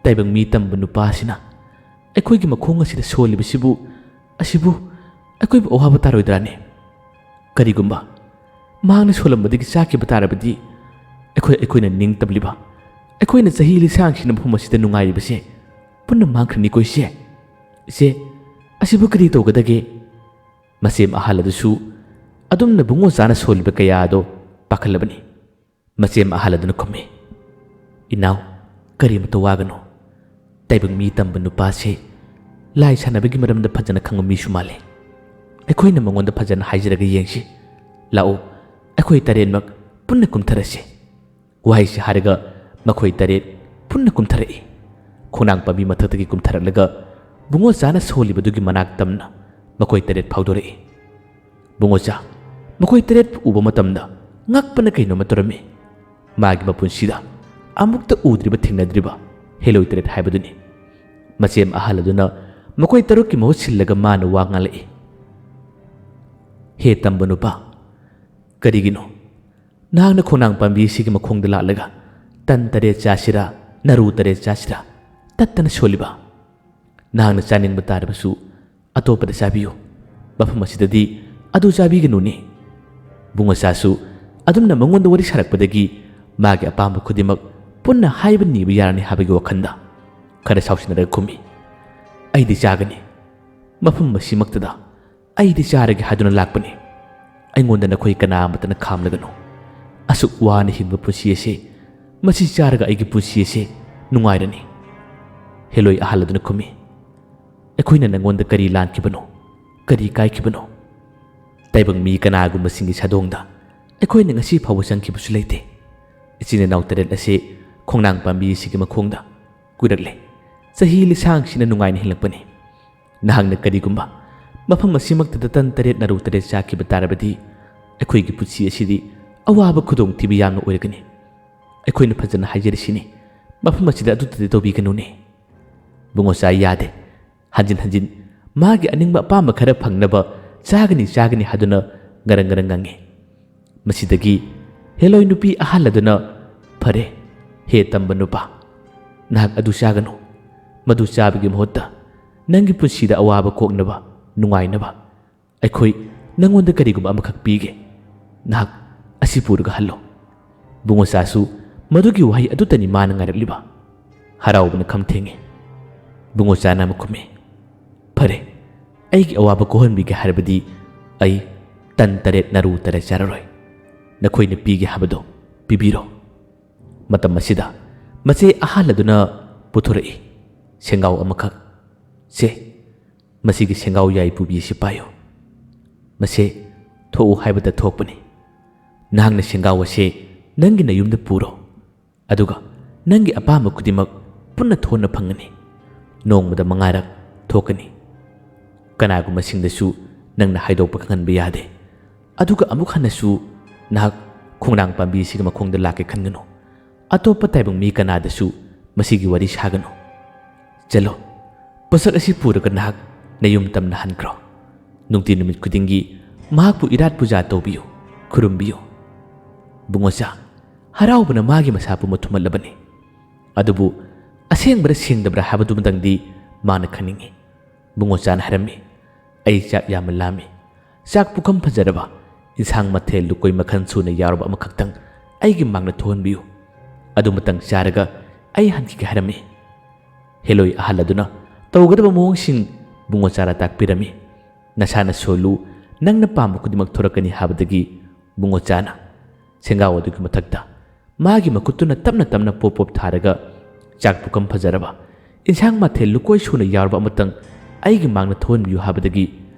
ꯇꯥꯏꯕꯪ ꯃꯤ ꯇꯝꯕ ꯅꯨꯄꯥꯁꯤꯅ ꯑꯩꯈꯣꯏꯒꯤ ꯃꯈꯣꯡ ꯑꯁꯤꯗ ꯁꯣꯜꯂꯤꯕꯁꯤꯕꯨ, ꯑꯁꯤꯕꯨ ꯑꯩꯈꯣꯏꯕꯨ ꯑꯋꯥꯕ ꯇꯥꯔꯣꯏꯗ꯭ꯔꯥꯅꯦ? ꯀꯔꯤꯒꯨꯝꯕ ꯃꯍꯥꯛꯅ ꯁꯣꯜꯂꯝꯕꯗꯒꯤ ꯆꯥꯈꯤꯕ ꯇꯥꯔꯕꯗꯤ ꯑꯩꯈꯣꯏ, ꯑꯩꯈꯣꯏꯅ ꯅꯤꯡꯇꯝꯂꯤꯕ, ꯑꯩꯈꯣꯏꯅ ꯆꯍꯤ ꯂꯤꯁꯥꯡꯁꯤꯅ ꯃꯐꯝ ꯑꯁꯤꯗ ꯅꯨꯡꯉꯥꯏꯔꯤꯕꯁꯦ ꯄꯨꯟꯅ ꯃꯥꯡꯈ꯭ꯔꯅꯤꯀꯣ ꯏꯆꯦ꯫ ꯏꯆꯦ, ꯑꯁꯤꯕꯨ ꯀꯔꯤ ꯇꯧꯒꯗꯒꯦ?" ꯃꯆꯦꯝ ꯑꯍꯜ ꯑꯗꯨꯁꯨ ꯑꯗꯨꯝꯅ ꯕꯨꯡꯉꯣꯆꯥꯅ ꯁꯣꯜꯂꯤꯕ ꯀꯌꯥ ꯑꯗꯣ ꯄꯥꯈꯠꯂꯕꯅꯤ꯫ ꯃꯆꯦꯝ ꯑꯍꯜ ꯑꯗꯨꯅ ꯈꯨꯝꯃꯤ, "ꯏꯅꯥꯎ, ꯀꯔꯤꯃꯇ ꯋꯥꯒꯅꯨ꯫ ꯇꯥꯏꯕꯪ ꯃꯤ ꯇꯝꯕ ꯅꯨꯄꯥꯁꯦ ꯂꯥꯏ ꯁꯥꯟꯅꯕꯒꯤ ꯃꯔꯝꯗ ꯐꯖꯅ ꯈꯪꯕ ꯃꯤꯁꯨ ꯃꯥꯜꯂꯤ꯫ ꯑꯩꯈꯣꯏꯅ ꯃꯉꯣꯟꯗ ꯐꯖꯅ ꯍꯥꯏꯖꯔꯒ ꯌꯦꯡꯁꯤ꯫ ꯂꯥꯛꯎ, ꯑꯩꯈꯣꯏ ꯇꯔꯦꯠꯃꯛ ꯄꯨꯟꯅ ꯀꯨꯝꯊꯔꯁꯤ꯫" ꯋꯥꯍꯩꯁꯤ ꯍꯥꯏꯔꯒ ꯃꯈꯣꯏ ꯇꯔꯦꯠ ꯄꯨꯟꯅ ꯀꯨꯝꯊꯔꯛꯏ꯫ ꯈꯣꯡꯅꯥꯡ ꯄꯥꯝꯕꯤ ꯃꯊꯛꯇꯒꯤ ꯀꯨꯝꯊꯔꯛꯂꯒ ꯕꯨꯡꯉꯣꯆꯥꯅ ꯁꯣꯜꯂꯤꯕꯗꯨꯒꯤ ꯃꯅꯥꯛ ꯇꯝꯅ ꯃꯈꯣꯏ ꯇꯔꯦꯠ ꯐꯥꯎꯗꯣꯔꯛꯏ꯫ ꯕꯨꯡꯉꯣꯆꯥ ꯃꯈꯣꯏ ꯇꯔꯦꯠꯄꯨ ꯎꯕ ꯃꯇꯝꯗ ꯉꯛꯄꯅ ꯀꯩꯅꯣꯝꯃ ꯇꯧꯔꯝꯃꯤ꯫ ꯃꯥꯒꯤ ꯃꯄꯨꯟꯁꯤꯗ ꯑꯃꯨꯛꯇ ꯎꯗ꯭ꯔꯤꯕ ꯊꯦꯡꯅꯗ꯭ꯔꯤꯕ ꯍꯦꯂꯣꯏ ꯇꯔꯦꯠ ꯍꯥꯏꯕꯗꯨꯅꯤ꯫ ꯃꯆꯦꯝ ꯑꯍꯜ ꯑꯗꯨꯅ ꯃꯈꯣꯏ ꯇꯔꯨꯛꯀꯤ ꯃꯍꯨꯠ ꯁꯤꯜꯂꯒ ꯃꯥꯅ ꯋꯥ ꯉꯥꯡꯂꯛꯏ꯫ "ꯍꯦ ꯇꯝꯕ ꯅꯨꯄꯥ, ꯀꯔꯤꯒꯤꯅꯣ ꯅꯍꯥꯛꯅ ꯈꯣꯡꯅꯥꯡ ꯄꯥꯝꯕꯤ ꯑꯁꯤꯒꯤ ꯃꯈꯣꯡꯗ ꯂꯥꯠꯂꯒ ꯇꯟ ꯇꯔꯦꯠ ꯆꯥꯁꯤꯔꯥ, ꯅꯥꯔꯨ ꯇꯔꯦꯠ ꯆꯥꯁꯤꯔꯥ ꯇꯠꯇꯅ ꯁꯣꯜꯂꯤꯕ? ꯅꯍꯥꯛꯅ ꯆꯥꯅꯤꯡꯕ ꯇꯥꯔꯕꯁꯨ ꯑꯇꯣꯞꯄꯗ ꯆꯥꯕꯤꯌꯨ, ꯃꯐꯝ ꯑꯁꯤꯗꯗꯤ ꯑꯗꯨ ꯆꯥꯕꯤꯒꯅꯨꯅꯦ꯫" ꯕꯨꯡꯉꯣꯆꯥꯁꯨ ꯑꯗꯨꯝꯅ ꯃꯉꯣꯟꯗ ꯋꯥꯔꯤ ꯁꯥꯔꯛꯄꯗꯒꯤ ꯃꯥꯒꯤ ꯑꯄꯥꯝꯕ ꯈꯨꯗꯤꯡꯃꯛ ꯄꯨꯟꯅ ꯍꯥꯏꯕ ꯅꯤꯕ ꯌꯥꯔꯅꯤ ꯍꯥꯏꯕꯒꯤ ꯋꯥꯈꯜꯗ ꯈꯔ ꯁꯥꯎꯁꯤꯟꯅꯔꯒ ꯈꯨꯝꯃꯤ꯫ "ꯑꯩꯗꯤ ꯆꯥꯒꯅꯤ, ꯃꯐꯝ ꯑꯁꯤꯃꯛꯇꯗ ꯑꯩꯗꯤ ꯆꯥꯔꯒꯦ ꯍꯥꯏꯗꯨꯅ ꯂꯥꯛꯄꯅꯤ꯫ ꯑꯩꯉꯣꯟꯗ ꯅꯈꯣꯏ ꯀꯅꯥ ꯑꯃꯠꯇꯅ ꯈꯥꯝꯂꯒꯅꯨ꯫ ꯑꯁꯨꯛ ꯋꯥꯅ ꯍꯤꯡꯕ ꯄꯨꯟꯁꯤ ꯑꯁꯤ, ꯃꯁꯤ ꯆꯥꯔꯒ ꯑꯩꯒꯤ ꯄꯨꯟꯁꯤ ꯑꯁꯤ ꯅꯨꯡꯉꯥꯏꯔꯅꯤ꯫" ꯍꯦꯂꯣꯏ ꯑꯍꯜ ꯑꯗꯨꯅ ꯈꯨꯝꯃꯤ꯫ "ꯑꯩꯈꯣꯏꯅ ꯅꯪꯉꯣꯟꯗ ꯀꯔꯤ ꯂꯥꯟꯈꯤꯕꯅꯣ? ꯀꯔꯤ ꯀꯥꯏꯈꯤꯕꯅꯣ? ꯇꯥꯏꯕꯪ ꯃꯤ ꯀꯅꯥꯒꯨꯝꯕꯁꯤꯡꯒꯤ ꯁꯥꯗꯣꯡꯗ ꯑꯩꯈꯣꯏꯅ ꯉꯁꯤ ꯐꯥꯎꯕ ꯆꯪꯈꯤꯕꯁꯨ ꯂꯩꯇꯦ꯫ ꯏꯆꯤꯟ ꯏꯅꯥꯎ ꯇꯔꯦꯠ ꯑꯁꯤ ꯈꯣꯡꯅꯥꯡ ꯄꯥꯝꯕꯤ ꯑꯁꯤꯒꯤ ꯃꯈꯣꯡꯗ ꯀꯨꯏꯔꯛꯂꯦ꯫ ꯆꯍꯤ ꯂꯤꯁꯥꯡꯁꯤꯅ ꯅꯨꯡꯉꯥꯏꯅ ꯍꯤꯡꯂꯛꯄꯅꯤ꯫ ꯅꯍꯥꯛꯅ ꯀꯔꯤꯒꯨꯝꯕ ꯃꯐꯝ ꯑꯁꯤꯃꯛꯇꯗ ꯇꯟ ꯇꯔꯦꯠ ꯅꯥꯔꯨ ꯇꯔꯦꯠ ꯆꯥꯈꯤꯕ ꯇꯥꯔꯕꯗꯤ ꯑꯩꯈꯣꯏꯒꯤ ꯄꯨꯟꯁꯤ ꯑꯁꯤꯗꯤ ꯑꯋꯥꯕ ꯈꯨꯗꯣꯡꯊꯤꯕ ꯌꯥꯝꯅ ꯑꯣꯏꯔꯒꯅꯤ꯫ ꯑꯩꯈꯣꯏꯅ ꯐꯖꯅ ꯍꯥꯏꯖꯔꯤꯁꯤꯅꯤ, ꯃꯐꯝ ꯑꯁꯤꯗ ꯑꯗꯨꯗꯗꯤ ꯇꯧꯕꯤꯒꯅꯨꯅꯦ꯫" ꯕꯨꯡꯉꯣꯆꯥ ꯌꯥꯗꯦ꯫ ꯍꯟꯖꯤꯟ ꯍꯟꯖꯤꯟ ꯃꯥꯒꯤ ꯑꯅꯤꯡꯕ ꯑꯄꯥꯝꯕ ꯈꯔ ꯐꯪꯅꯕ ꯆꯥꯒꯅꯤ ꯆꯥꯒꯅꯤ ꯍꯥꯏꯗꯨꯅ ꯉꯔꯪ ꯉꯔꯪ ꯉꯪꯉꯤ꯫ ꯃꯁꯤꯗꯒꯤ ꯍꯦꯂꯣꯏ ꯅꯨꯄꯤ ꯑꯍꯜ ꯑꯗꯨꯅ, "ꯐꯔꯦ, ꯍꯦ ꯇꯝꯕ ꯅꯨꯄꯥ, ꯅꯍꯥꯛ ꯑꯗꯨ ꯆꯥꯒꯅꯨ꯫ ꯃꯗꯨ ꯆꯥꯕꯒꯤ ꯃꯍꯨꯠꯇ ꯅꯪꯒꯤ ꯄꯨꯟꯁꯤꯗ ꯑꯋꯥꯕ ꯀꯣꯛꯅꯕ, ꯅꯨꯡꯉꯥꯏꯅꯕ ꯑꯩꯈꯣꯏ ꯅꯪꯉꯣꯟꯗ ꯀꯔꯤꯒꯨꯝꯕ ꯑꯃꯈꯛ ꯄꯤꯒꯦ꯫ ꯅꯍꯥꯛ ꯑꯁꯤ ꯄꯨꯔꯒ ꯍꯜꯂꯣ꯫" ꯕꯨꯡꯉꯣꯆꯥꯁꯨ ꯃꯗꯨꯒꯤ ꯋꯥꯍꯩ ꯑꯗꯨꯇꯅꯤ ꯃꯥꯅ ꯉꯥꯏꯔꯛꯂꯤꯕ꯫ ꯍꯔꯥꯎꯕꯅ ꯈꯝ ꯊꯦꯡꯉꯤ꯫ ꯕꯨꯡꯉꯣꯆꯥꯅ ꯑꯃꯨꯛ ꯈꯨꯝꯃꯤ, "ꯐꯔꯦ, ꯑꯩꯒꯤ ꯑꯋꯥꯕ ꯀꯣꯛꯍꯟꯕꯤꯒꯦ ꯍꯥꯏꯔꯕꯗꯤ ꯑꯩ ꯇꯟ ꯇꯔꯦꯠ ꯅꯥꯔꯨ ꯇꯔꯦꯠ ꯆꯥꯔꯔꯣꯏ꯫ ꯅꯈꯣꯏꯅ ꯄꯤꯒꯦ ꯍꯥꯏꯕꯗꯣ ꯄꯤꯕꯤꯔꯣ꯫" ꯃꯇꯝ ꯑꯁꯤꯗ ꯃꯆꯦ ꯑꯍꯜ ꯑꯗꯨꯅ ꯄꯨꯊꯣꯔꯛꯏ ꯁꯦꯡꯒꯥꯎ ꯑꯃꯈꯛ꯫ "ꯁꯦ, ꯃꯁꯤꯒꯤ ꯁꯦꯡꯒꯥꯎ ꯌꯥꯏ ꯄꯨꯕꯤ ꯑꯁꯤ ꯄꯥꯏꯌꯨ꯫ ꯃꯁꯦ, ꯊꯣꯛꯎ ꯍꯥꯏꯕꯗ ꯊꯣꯛꯄꯅꯤ꯫ ꯅꯍꯥꯛꯅ ꯁꯦꯡꯒꯥꯎ ꯑꯁꯤ ꯅꯪꯒꯤ ꯅꯌꯨꯝꯗ ꯄꯨꯔꯣ꯫ ꯑꯗꯨꯒ ꯅꯪꯒꯤ ꯑꯄꯥꯝꯕ ꯈꯨꯗꯤꯡꯃꯛ ꯄꯨꯟꯅ ꯊꯣꯟꯅ ꯐꯪꯒꯅꯤ꯫ ꯅꯣꯡꯃꯗ ꯃꯉꯥꯔꯛ ꯊꯣꯛꯀꯅꯤ꯫ ꯀꯅꯥꯒꯨꯝꯕꯁꯤꯡꯗꯁꯨ ꯅꯪꯅ ꯍꯥꯏꯗꯣꯛꯄ ꯈꯪꯍꯟꯕ ꯌꯥꯗꯦ꯫ ꯑꯗꯨꯒ ꯑꯃꯨꯛ ꯍꯟꯅꯁꯨ ꯅꯍꯥꯛ ꯈꯣꯡꯅꯥꯡ ꯄꯥꯝꯕꯤ ꯑꯁꯤꯒꯤ ꯃꯈꯣꯡꯗ ꯂꯥꯛꯀꯦ ꯈꯟꯒꯅꯨ꯫ ꯑꯇꯣꯞꯄ ꯇꯥꯏꯕꯪ ꯃꯤ ꯀꯅꯥꯗꯁꯨ ꯃꯁꯤꯒꯤ ꯋꯥꯔꯤ ꯁꯥꯒꯅꯨ꯫ ꯆꯠꯂꯣ, ꯄꯣꯠꯁꯛ ꯑꯁꯤ ꯄꯨꯔꯒ ꯅꯍꯥꯛ ꯅꯌꯨꯝ ꯇꯝꯅ ꯍꯟꯈ꯭ꯔꯣ꯫ ꯅꯨꯡꯇꯤ ꯅꯨꯃꯤꯠ ꯈꯨꯗꯤꯡꯒꯤ ꯃꯍꯥꯛꯄꯨ ꯏꯔꯥꯠ ꯄꯨꯖꯥ ꯇꯧꯕꯤꯌꯨ, ꯈꯨꯔꯨꯝꯕꯤꯌꯨ꯫" ꯕꯨꯡꯉꯣꯆꯥ ꯍꯔꯥꯎꯕꯅ ꯃꯥꯒꯤ ꯃꯁꯥ ꯄꯨꯝꯕ ꯊꯨꯝꯍꯠꯂꯕꯅꯤ꯫ ꯑꯗꯨꯕꯨ ꯑꯁꯦꯡꯕ꯭ꯔꯥ ꯁꯦꯡꯗꯕ꯭ꯔꯥ ꯍꯥꯏꯕꯗꯨꯃꯇꯪꯗꯤ ꯃꯥꯅ ꯈꯪꯅꯤꯡꯏ꯫ ꯕꯨꯡꯉꯣꯆꯥꯅ ꯍꯥꯏꯔꯝꯃꯤ, "ꯑꯩ ꯆꯥꯛ ꯌꯥꯝꯅ ꯂꯥꯝꯃꯤ꯫ ꯆꯥꯛ ꯄꯨꯈꯝ ꯐꯖꯔꯕ, ꯏꯟꯁꯥꯡ ꯃꯊꯦꯜ ꯂꯨꯀꯣꯏ ꯃꯈꯜ ꯁꯨꯅ ꯌꯥꯎꯔꯕ ꯑꯃꯈꯛꯇꯪ ꯑꯩꯒꯤ ꯃꯥꯡꯗ ꯊꯣꯛꯍꯟꯕꯤꯌꯨ꯫ ꯑꯗꯨꯃꯇꯪ ꯆꯥꯔꯒ ꯑꯩ ꯍꯟꯈꯤꯒꯦ," ꯍꯥꯏꯔꯝꯃꯤ꯫ ꯍꯦꯂꯣꯏ ꯑꯍꯜ ꯑꯗꯨꯅ ꯇꯧꯒꯗꯕ ꯃꯑꯣꯡꯁꯤꯡ ꯕꯨꯡꯉꯣꯆꯥꯗ ꯇꯥꯛꯄꯤꯔꯝꯃꯤ꯫ "ꯅꯁꯥꯅ ꯁꯣꯜꯂꯨ, ꯅꯪꯅ ꯄꯥꯝꯕ ꯈꯨꯗꯤꯡꯃꯛ ꯊꯣꯔꯛꯀꯅꯤ" ꯍꯥꯏꯕꯗꯒꯤ ꯕꯨꯡꯉꯣꯆꯥꯅ ꯁꯦꯡꯒꯥꯎ ꯑꯗꯨꯒꯤ ꯃꯊꯛꯇ ꯃꯥꯒꯤ ꯃꯈꯨꯠꯇꯨꯅ ꯇꯞꯅ ꯇꯞꯅ ꯄꯣꯞ ꯄꯣꯞ ꯊꯥꯔꯒ ꯆꯥꯛ ꯄꯨꯈꯝ ꯐꯖꯔꯕ, ꯏꯟꯁꯥꯡ ꯃꯊꯦꯜ ꯂꯨꯀꯣꯏ ꯁꯨꯅ ꯌꯥꯎꯔꯕ ꯑꯃꯇꯪ ꯑꯩꯒꯤ ꯃꯥꯡꯗ ꯊꯣꯛꯍꯟꯕꯤꯌꯨ ꯍꯥꯏꯕꯗꯒꯤ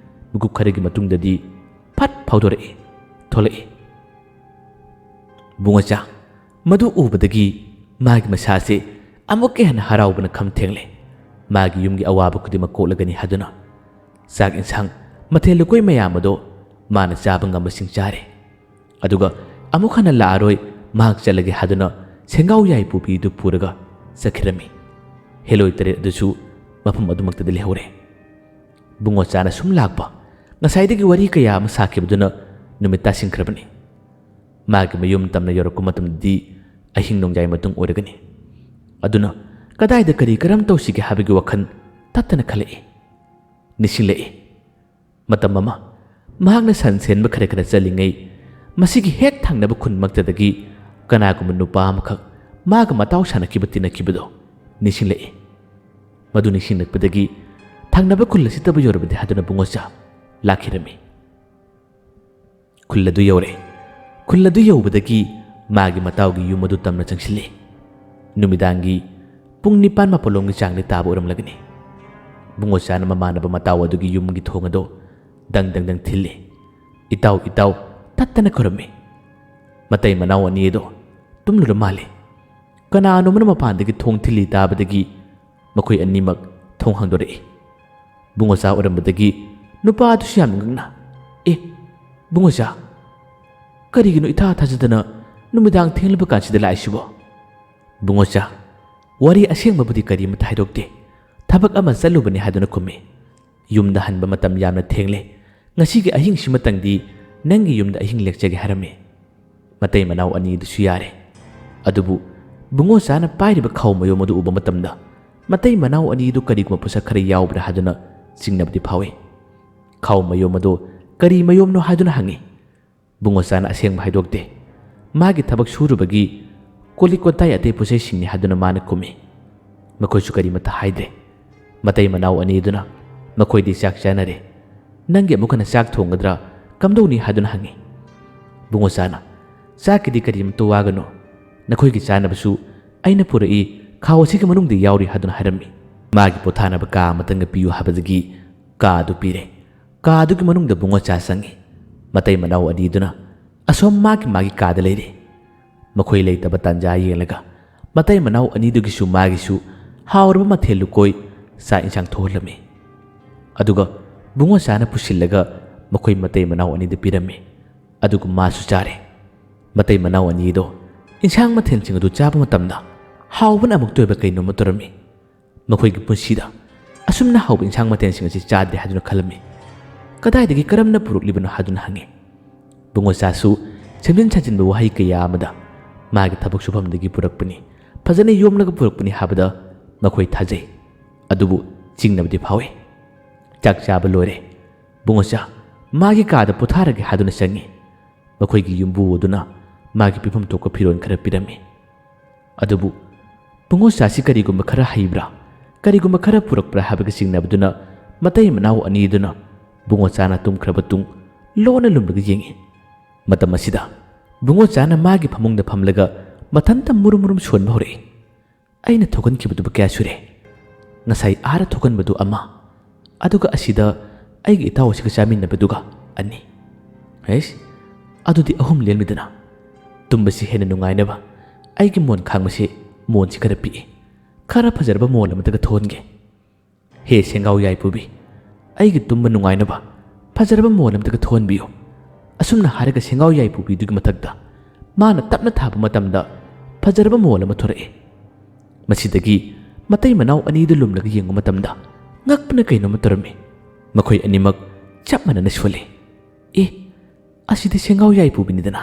ꯃꯤꯀꯨꯞ ꯈꯔꯒꯤ ꯃꯇꯨꯡꯗꯗꯤ ꯐꯠ ꯐꯥꯎꯗꯣꯔꯛꯏ, ꯊꯣꯛꯂꯛꯏ꯫ ꯕꯨꯡꯉꯣꯆꯥ ꯃꯗꯨ ꯎꯕꯗꯒꯤ ꯃꯥꯒꯤ ꯃꯁꯥꯁꯦ ꯑꯃꯨꯛꯀ ꯍꯦꯟꯅ ꯍꯔꯥꯎꯕꯅ ꯈꯝ ꯊꯦꯡꯂꯦ꯫ ꯃꯥꯒꯤ ꯌꯨꯝꯒꯤ ꯑꯋꯥꯕ ꯈꯨꯗꯤꯡꯃꯛ ꯀꯣꯛꯂꯒꯅꯤ ꯍꯥꯏꯗꯨꯅ ꯆꯥꯛ ꯏꯟꯁꯥꯡ, ꯃꯊꯦꯜ ꯂꯨꯀꯣꯏ ꯃꯌꯥꯝ ꯑꯗꯣ ꯃꯥꯅ ꯆꯥꯕ ꯉꯝꯕꯁꯤꯡ ꯆꯥꯔꯦ꯫ ꯑꯗꯨꯒ ꯑꯃꯨꯛ ꯍꯟꯅ ꯂꯥꯛꯑꯔꯣꯏ, ꯃꯍꯥꯛ ꯆꯠꯂꯒꯦ ꯍꯥꯏꯗꯨꯅ ꯁꯦꯡꯒꯥꯎ ꯌꯥꯏ ꯄꯨꯕꯤꯗꯨ ꯄꯨꯔꯒ ꯆꯠꯈꯤꯔꯝꯃꯤ꯫ ꯍꯦꯂꯣꯏ ꯇꯔꯦꯠ ꯑꯗꯨꯁꯨ ꯃꯐꯝ ꯑꯗꯨꯃꯛꯇꯗ ꯂꯩꯍꯧꯔꯦ꯫ ꯕꯨꯡꯉꯣꯆꯥꯅ ꯁꯨꯝ ꯂꯥꯛꯄ, ꯉꯁꯥꯏꯗꯒꯤ ꯋꯥꯔꯤ ꯀꯌꯥ ꯑꯃ ꯁꯥꯈꯤꯕꯗꯨꯅ ꯅꯨꯃꯤꯠ ꯇꯥꯁꯤꯟꯈ꯭ꯔꯕꯅꯤ꯫ ꯃꯥꯒꯤ ꯃꯌꯨꯝ ꯇꯝꯅ ꯌꯧꯔꯛꯄ ꯃꯇꯝꯗꯗꯤ ꯑꯍꯤꯡ ꯅꯣꯡꯌꯥꯏ ꯃꯇꯨꯡ ꯑꯣꯏꯔꯒꯅꯤ꯫ ꯑꯗꯨꯅ ꯀꯗꯥꯏꯗ ꯀꯔꯤ ꯀꯔꯝ ꯇꯧꯁꯤꯒꯦ ꯍꯥꯏꯕꯒꯤ ꯋꯥꯈꯜ ꯇꯠꯇꯅ ꯈꯜꯂꯛꯏ, ꯅꯤꯡꯁꯤꯡꯂꯛꯏ꯫ ꯃꯇꯝ ꯑꯃ ꯃꯍꯥꯛꯅ ꯁꯟ ꯁꯦꯟꯕ ꯈꯔ ꯈꯔ ꯆꯠꯂꯤꯉꯩ, ꯃꯁꯤꯒꯤ ꯍꯦꯛ ꯊꯪꯅꯕ ꯈꯨꯟꯃꯛꯇꯗꯒꯤ ꯀꯅꯥꯒꯨꯝꯕ ꯅꯨꯄꯥ ꯑꯃꯈꯛ ꯃꯥꯒ ꯃꯇꯥꯎ ꯁꯥꯟꯅꯈꯤꯕ ꯇꯤꯟꯅꯈꯤꯕꯗꯣ ꯅꯤꯡꯁꯤꯡꯂꯛꯏ꯫ ꯃꯗꯨ ꯅꯤꯡꯁꯤꯡꯂꯛꯄꯗꯒꯤ ꯊꯪꯅꯕ ꯈꯨꯜ ꯑꯁꯤꯗꯕꯨ ꯌꯧꯔꯕꯗꯤ ꯍꯥꯏꯗꯨꯅ ꯕꯨꯡꯉꯣꯆꯥ ꯂꯥꯛꯈꯤꯔꯝꯃꯤ꯫ ꯈꯨꯜ ꯑꯗꯨ ꯌꯧꯔꯦ꯫ ꯈꯨꯜ ꯑꯗꯨ ꯌꯧꯕꯗꯒꯤ ꯃꯥꯒꯤ ꯃꯇꯥꯎꯒꯤ ꯌꯨꯝ ꯑꯗꯨ ꯇꯝꯅ ꯆꯪꯁꯤꯜꯂꯤ꯫ ꯅꯨꯃꯤꯗꯥꯡꯒꯤ ꯄꯨꯡ ꯅꯤꯄꯥꯟ ꯃꯥꯄꯜꯂꯣꯝꯒꯤ ꯆꯥꯡꯗꯤ ꯇꯥꯕ ꯑꯣꯏꯔꯝꯂꯒꯅꯤ꯫ ꯕꯨꯡꯉꯣꯆꯥꯅ ꯃꯃꯥꯟꯅꯕ ꯃꯇꯥꯎ ꯑꯗꯨꯒꯤ ꯌꯨꯝꯒꯤ ꯊꯣꯡ ꯑꯗꯨ ꯗꯪ ꯗꯪ ꯗꯪ ꯊꯤꯜꯂꯤ꯫ "ꯏꯇꯥꯎ, ꯏꯇꯥꯎ," ꯇꯠꯇꯅ ꯈꯨꯔꯝꯃꯤ꯫ ꯃꯇꯩ ꯃꯅꯥꯎ ꯑꯅꯤ ꯑꯗꯣ ꯇꯨꯝꯂꯨꯔ ꯃꯥꯜꯂꯤ꯫ ꯀꯅꯥꯅꯣ ꯑꯃꯅ ꯃꯄꯥꯟꯗꯒꯤ ꯊꯣꯡ ꯊꯤꯜꯂꯤ ꯇꯥꯕꯗꯒꯤ ꯃꯈꯣꯏ ꯑꯅꯤꯃꯛ ꯊꯣꯡ ꯍꯥꯡꯗꯣꯔꯛꯏ꯫ ꯕꯨꯡꯉꯣꯆꯥ ꯑꯣꯏꯔꯝꯕꯗꯒꯤ ꯅꯨꯄꯥ ꯑꯗꯨꯁꯨ ꯌꯥꯝꯅ ꯉꯛꯅ, "ꯑꯦ, ꯕꯨꯡꯉꯣꯆꯥ, ꯀꯔꯤꯒꯤꯅꯣ ꯏꯊꯥ ꯊꯥꯖꯗꯅ ꯅꯨꯃꯤꯗꯥꯡ ꯊꯦꯡꯂꯕ ꯀꯥꯟꯁꯤꯗ ꯂꯥꯛꯏꯁꯤꯕꯣ?" "ꯕꯨꯡꯉꯣꯆꯥ, ꯋꯥꯔꯤ ꯑꯁꯦꯡꯕꯕꯨꯗꯤ ꯀꯔꯤꯃꯇ ꯍꯥꯏꯗꯣꯛꯇꯦ꯫ ꯊꯕꯛ ꯑꯃ ꯆꯠꯂꯨꯕꯅꯤ" ꯍꯥꯏꯗꯨꯅ ꯈꯨꯝꯃꯤ꯫ "ꯌꯨꯝꯗ ꯍꯟꯕ ꯃꯇꯝ ꯌꯥꯝꯅ ꯊꯦꯡꯂꯦ꯫ ꯉꯁꯤꯒꯤ ꯑꯍꯤꯡꯁꯤꯃꯇꯪꯗꯤ ꯅꯪꯒꯤ ꯌꯨꯝꯗ ꯑꯍꯤꯡ ꯂꯦꯛꯆꯒꯦ" ꯍꯥꯏꯔꯝꯃꯤ꯫ ꯃꯇꯩ ꯃꯅꯥꯎ ꯑꯅꯤꯗꯨꯁꯨ ꯌꯥꯔꯦ꯫ ꯑꯗꯨꯕꯨ ꯕꯨꯡꯉꯣꯆꯥꯅ ꯄꯥꯏꯔꯤꯕ ꯈꯥꯎ ꯃꯌꯣꯝ ꯑꯗꯨ ꯎꯕ ꯃꯇꯝꯗ ꯃꯇꯩ ꯃꯅꯥꯎ ꯑꯅꯤꯗꯨ ꯀꯔꯤꯒꯨꯝꯕ ꯄꯣꯠꯁꯛ ꯈꯔ ꯌꯥꯎꯕ꯭ꯔꯥ ꯍꯥꯏꯗꯨꯅ ꯆꯤꯡꯅꯕꯗꯤ ꯐꯥꯎꯏ꯫ "ꯈꯥꯎ ꯃꯌꯣꯝ ꯑꯗꯨ ꯀꯔꯤ ꯃꯌꯣꯝꯅꯣ?" ꯍꯥꯏꯗꯨꯅ ꯍꯪꯉꯤ꯫ ꯕꯨꯡꯉꯣꯆꯥꯅ ꯑꯁꯦꯡꯕ ꯍꯥꯏꯗꯣꯛꯇꯦ꯫ ꯃꯥꯒꯤ ꯊꯕꯛ ꯁꯨꯔꯨꯕꯒꯤ ꯀꯣꯜ ꯂꯤꯛ ꯀꯣꯟꯇꯥꯏ ꯑꯇꯩ ꯄꯣꯠꯆꯩꯁꯤꯡꯅꯤ ꯍꯥꯏꯗꯨꯅ ꯃꯥꯅ ꯈꯨꯝꯃꯤ꯫ ꯃꯈꯣꯏꯁꯨ ꯀꯔꯤꯃꯠꯇ ꯍꯥꯏꯗ꯭ꯔꯦ꯫ ꯃꯇꯩ ꯃꯅꯥꯎ ꯑꯅꯤꯗꯨꯅ ꯃꯈꯣꯏꯗꯤ ꯆꯥꯛ ꯆꯥꯅꯔꯦ꯫ "ꯅꯪꯒꯤ ꯑꯃꯨꯛ ꯍꯟꯅ ꯆꯥꯛ ꯊꯣꯡꯒꯗ꯭ꯔꯥ, ꯀꯝꯗꯧꯅꯤ?" ꯍꯥꯏꯗꯨꯅ ꯍꯪꯉꯤ꯫ ꯕꯨꯡꯉꯣꯆꯥꯅ, "ꯆꯥꯛꯀꯤꯗꯤ ꯀꯔꯤꯃꯠꯇ ꯋꯥꯒꯅꯨ꯫ ꯅꯈꯣꯏꯒꯤ ꯆꯥꯅꯕꯁꯨ ꯑꯩꯅ ꯄꯨꯔꯛꯏ, ꯈꯥꯎ ꯑꯁꯤꯒꯤ ꯃꯅꯨꯡꯗ ꯌꯥꯎꯔꯤ" ꯍꯥꯏꯗꯨꯅ ꯍꯥꯏꯔꯝꯃꯤ꯫ ꯃꯥꯒꯤ ꯄꯣꯊꯥꯅꯕ ꯀꯥ ꯑꯃꯇꯪꯒ ꯄꯤꯌꯨ ꯍꯥꯏꯕꯗꯒꯤ ꯀꯥ ꯑꯗꯨ ꯄꯤꯔꯦ꯫ ꯀꯥ ꯑꯗꯨꯒꯤ ꯃꯅꯨꯡꯗ ꯕꯨꯡꯉꯣꯆꯥ ꯆꯪꯉꯤ꯫ ꯃꯇꯩ ꯃꯅꯥꯎ ꯑꯅꯤꯗꯨꯅ ꯑꯁꯣꯝ ꯃꯥꯒꯤ ꯃꯥꯒꯤ ꯀꯥꯗ ꯂꯩꯔꯦ꯫ ꯃꯈꯣꯏ ꯂꯩꯇꯕ ꯇꯥꯟꯖꯥ ꯌꯦꯡꯂꯒ ꯃꯇꯩ ꯃꯅꯥꯎ ꯑꯅꯤꯗꯨꯒꯤꯁꯨ ꯃꯥꯒꯤꯁꯨ ꯍꯥꯎꯔꯕ ꯃꯊꯦꯜ ꯂꯨꯀꯣꯏ ꯆꯥꯛ ꯏꯟꯁꯥꯡ ꯊꯣꯡꯍꯜꯂꯝꯃꯤ꯫ ꯑꯗꯨꯒ ꯕꯨꯡꯉꯣꯆꯥꯅ ꯄꯨꯁꯤꯜꯂꯒ ꯃꯈꯣꯏ ꯃꯇꯩ ꯃꯅꯥꯎ ꯑꯅꯤꯗ ꯄꯤꯔꯝꯃꯤ꯫ ꯑꯗꯨꯒ ꯃꯥꯁꯨ ꯆꯥꯔꯦ꯫ ꯃꯇꯩ ꯃꯅꯥꯎ ꯑꯅꯤꯗꯣ ꯏꯟꯁꯥꯡ ꯃꯊꯦꯜꯁꯤꯡ ꯑꯗꯨ ꯆꯥꯕ ꯃꯇꯝꯗ ꯍꯥꯎꯕꯅ ꯑꯃꯨꯛꯇ ꯑꯣꯏꯕ ꯀꯩꯅꯣꯝꯃ ꯇꯧꯔꯝꯃꯤ꯫ ꯃꯈꯣꯏꯒꯤ ꯄꯨꯟꯁꯤꯗ ꯑꯁꯨꯝꯅ ꯍꯥꯎꯕ ꯏꯟꯁꯥꯡ ꯃꯊꯦꯜꯁꯤꯡ ꯑꯁꯤ ꯆꯥꯗ꯭ꯔꯤ ꯍꯥꯏꯗꯨꯅ ꯈꯜꯂꯝꯃꯤ꯫ "ꯀꯗꯥꯏꯗꯒꯤ, ꯀꯔꯝꯅ ꯄꯨꯔꯛꯂꯤꯕꯅꯣ?" ꯍꯥꯏꯗꯨꯅ ꯍꯪꯉꯤ꯫ ꯕꯨꯡꯉꯣꯆꯥꯁꯨ ꯁꯦꯝꯖꯤꯟ ꯁꯥꯖꯤꯟꯕ ꯋꯥꯍꯩ ꯀꯌꯥ ꯑꯃꯗ ꯃꯥꯒꯤ ꯊꯕꯛ ꯁꯨꯐꯝꯗꯒꯤ ꯄꯨꯔꯛꯄꯅꯤ, ꯐꯖꯅ ꯌꯣꯝꯂꯒ ꯄꯨꯔꯛꯄꯅꯤ ꯍꯥꯏꯕꯗ ꯃꯈꯣꯏ ꯊꯥꯖꯩ꯫ ꯑꯗꯨꯕꯨ ꯆꯤꯡꯅꯕꯗꯤ ꯐꯥꯎꯏ꯫ ꯆꯥꯛ ꯆꯥꯕ ꯂꯣꯏꯔꯦ꯫ ꯕꯨꯡꯉꯣꯆꯥ ꯃꯥꯒꯤ ꯀꯥꯗ ꯄꯣꯊꯥꯔꯒꯦ ꯍꯥꯏꯗꯨꯅ ꯆꯪꯉꯤ꯫ ꯃꯈꯣꯏꯒꯤ ꯌꯨꯝꯕꯨ ꯑꯗꯨꯅ ꯃꯥꯒꯤ ꯄꯤꯐꯝ ꯊꯣꯛꯄ ꯐꯤꯔꯣꯜ ꯈꯔ ꯄꯤꯔꯝꯃꯤ꯫ ꯑꯗꯨꯕꯨ ꯕꯨꯡꯉꯣꯆꯥꯁꯤ ꯀꯔꯤꯒꯨꯝꯕ ꯈꯔ ꯍꯩꯕ꯭ꯔꯥ, ꯀꯔꯤꯒꯨꯝꯕ ꯈꯔ ꯄꯨꯔꯛꯄ꯭ꯔꯥ ꯍꯥꯏꯕꯒꯤ ꯆꯤꯡꯅꯕꯗꯨꯅ ꯃꯇꯩ ꯃꯅꯥꯎ ꯑꯅꯤꯗꯨꯅ ꯕꯨꯡꯉꯣꯆꯥꯅ ꯇꯨꯝꯈ꯭ꯔꯕ ꯇꯨꯡ ꯂꯣꯟꯅ ꯂꯨꯝꯂꯒ ꯌꯦꯡꯉꯤ꯫ ꯃꯇꯝ ꯑꯁꯤꯗ ꯕꯨꯡꯉꯣꯆꯥꯅ ꯃꯥꯒꯤ ꯐꯃꯨꯡꯗ ꯐꯝꯂꯒ ꯃꯊꯟꯇ ꯃꯨꯔꯨꯝ ꯃꯨꯔꯨꯝ ꯁꯣꯟꯕ ꯍꯧꯔꯛꯏ꯫ "ꯑꯩꯅ ꯊꯣꯛꯍꯟꯈꯤꯕꯗꯨꯕꯨ ꯀꯌꯥ ꯁꯨꯔꯦ? ꯉꯁꯥꯏ ꯑꯥꯗ ꯊꯣꯛꯍꯟꯕꯗꯨ ꯑꯃ, ꯑꯗꯨꯒ ꯑꯁꯤꯗ ꯑꯩꯒꯤ ꯏꯇꯥꯎ ꯑꯁꯤꯒ ꯆꯥꯃꯤꯟꯅꯕꯗꯨꯒ ꯑꯅꯤ꯫ ꯍꯩꯁ, ꯑꯗꯨꯗꯤ ꯑꯍꯨꯝ ꯂꯦꯝꯃꯤꯗꯅ꯫ ꯇꯨꯝꯕꯁꯤ ꯍꯦꯟꯅ ꯅꯨꯡꯉꯥꯏꯅꯕ ꯑꯩꯒꯤ ꯃꯣꯟ ꯈꯥꯡꯕꯁꯤ ꯃꯣꯟꯁꯤ ꯈꯔ ꯄꯤꯛꯏ꯫ ꯈꯔ ꯐꯖꯔꯕ ꯃꯣꯟ ꯑꯃꯇꯒ ꯊꯣꯛꯍꯟꯒꯦ꯫ ꯍꯦ ꯁꯦꯡꯒꯥꯎ ꯌꯥꯏꯄꯨꯕꯤ, ꯑꯩꯒꯤ ꯇꯨꯝꯕ ꯅꯨꯡꯉꯥꯏꯅꯕ ꯐꯖꯔꯕ ꯃꯣꯟ ꯑꯃꯇꯒ ꯊꯣꯛꯍꯟꯕꯤꯌꯨ꯫" ꯑꯁꯨꯝꯅ ꯍꯥꯏꯔꯒ ꯁꯦꯡꯒꯥꯎ ꯌꯥꯏꯄꯨꯕꯤꯗꯨꯒꯤ ꯃꯊꯛꯇ ꯃꯥꯅ ꯇꯞꯅ ꯊꯥꯕ ꯃꯇꯝꯗ ꯐꯖꯔꯕ ꯃꯣꯜ ꯑꯃ ꯊꯣꯔꯛꯏ꯫ ꯃꯁꯤꯗꯒꯤ ꯃꯇꯩ ꯃꯅꯥꯎ ꯑꯅꯤꯗꯨ ꯂꯨꯝꯂꯒ ꯌꯦꯡꯕ ꯃꯇꯝꯗ ꯉꯛꯄꯅ ꯀꯩꯅꯣꯝꯃ ꯇꯧꯔꯝꯃꯤ꯫ ꯃꯈꯣꯏ ꯑꯅꯤꯃꯛ ꯆꯞ ꯃꯥꯟꯅꯅ ꯁꯣꯜꯂꯤ꯫ "ꯑꯦ, ꯑꯁꯤꯗꯤ ꯁꯦꯡꯒꯥꯎ ꯌꯥꯏꯄꯨꯕꯤꯅꯤꯗꯅ꯫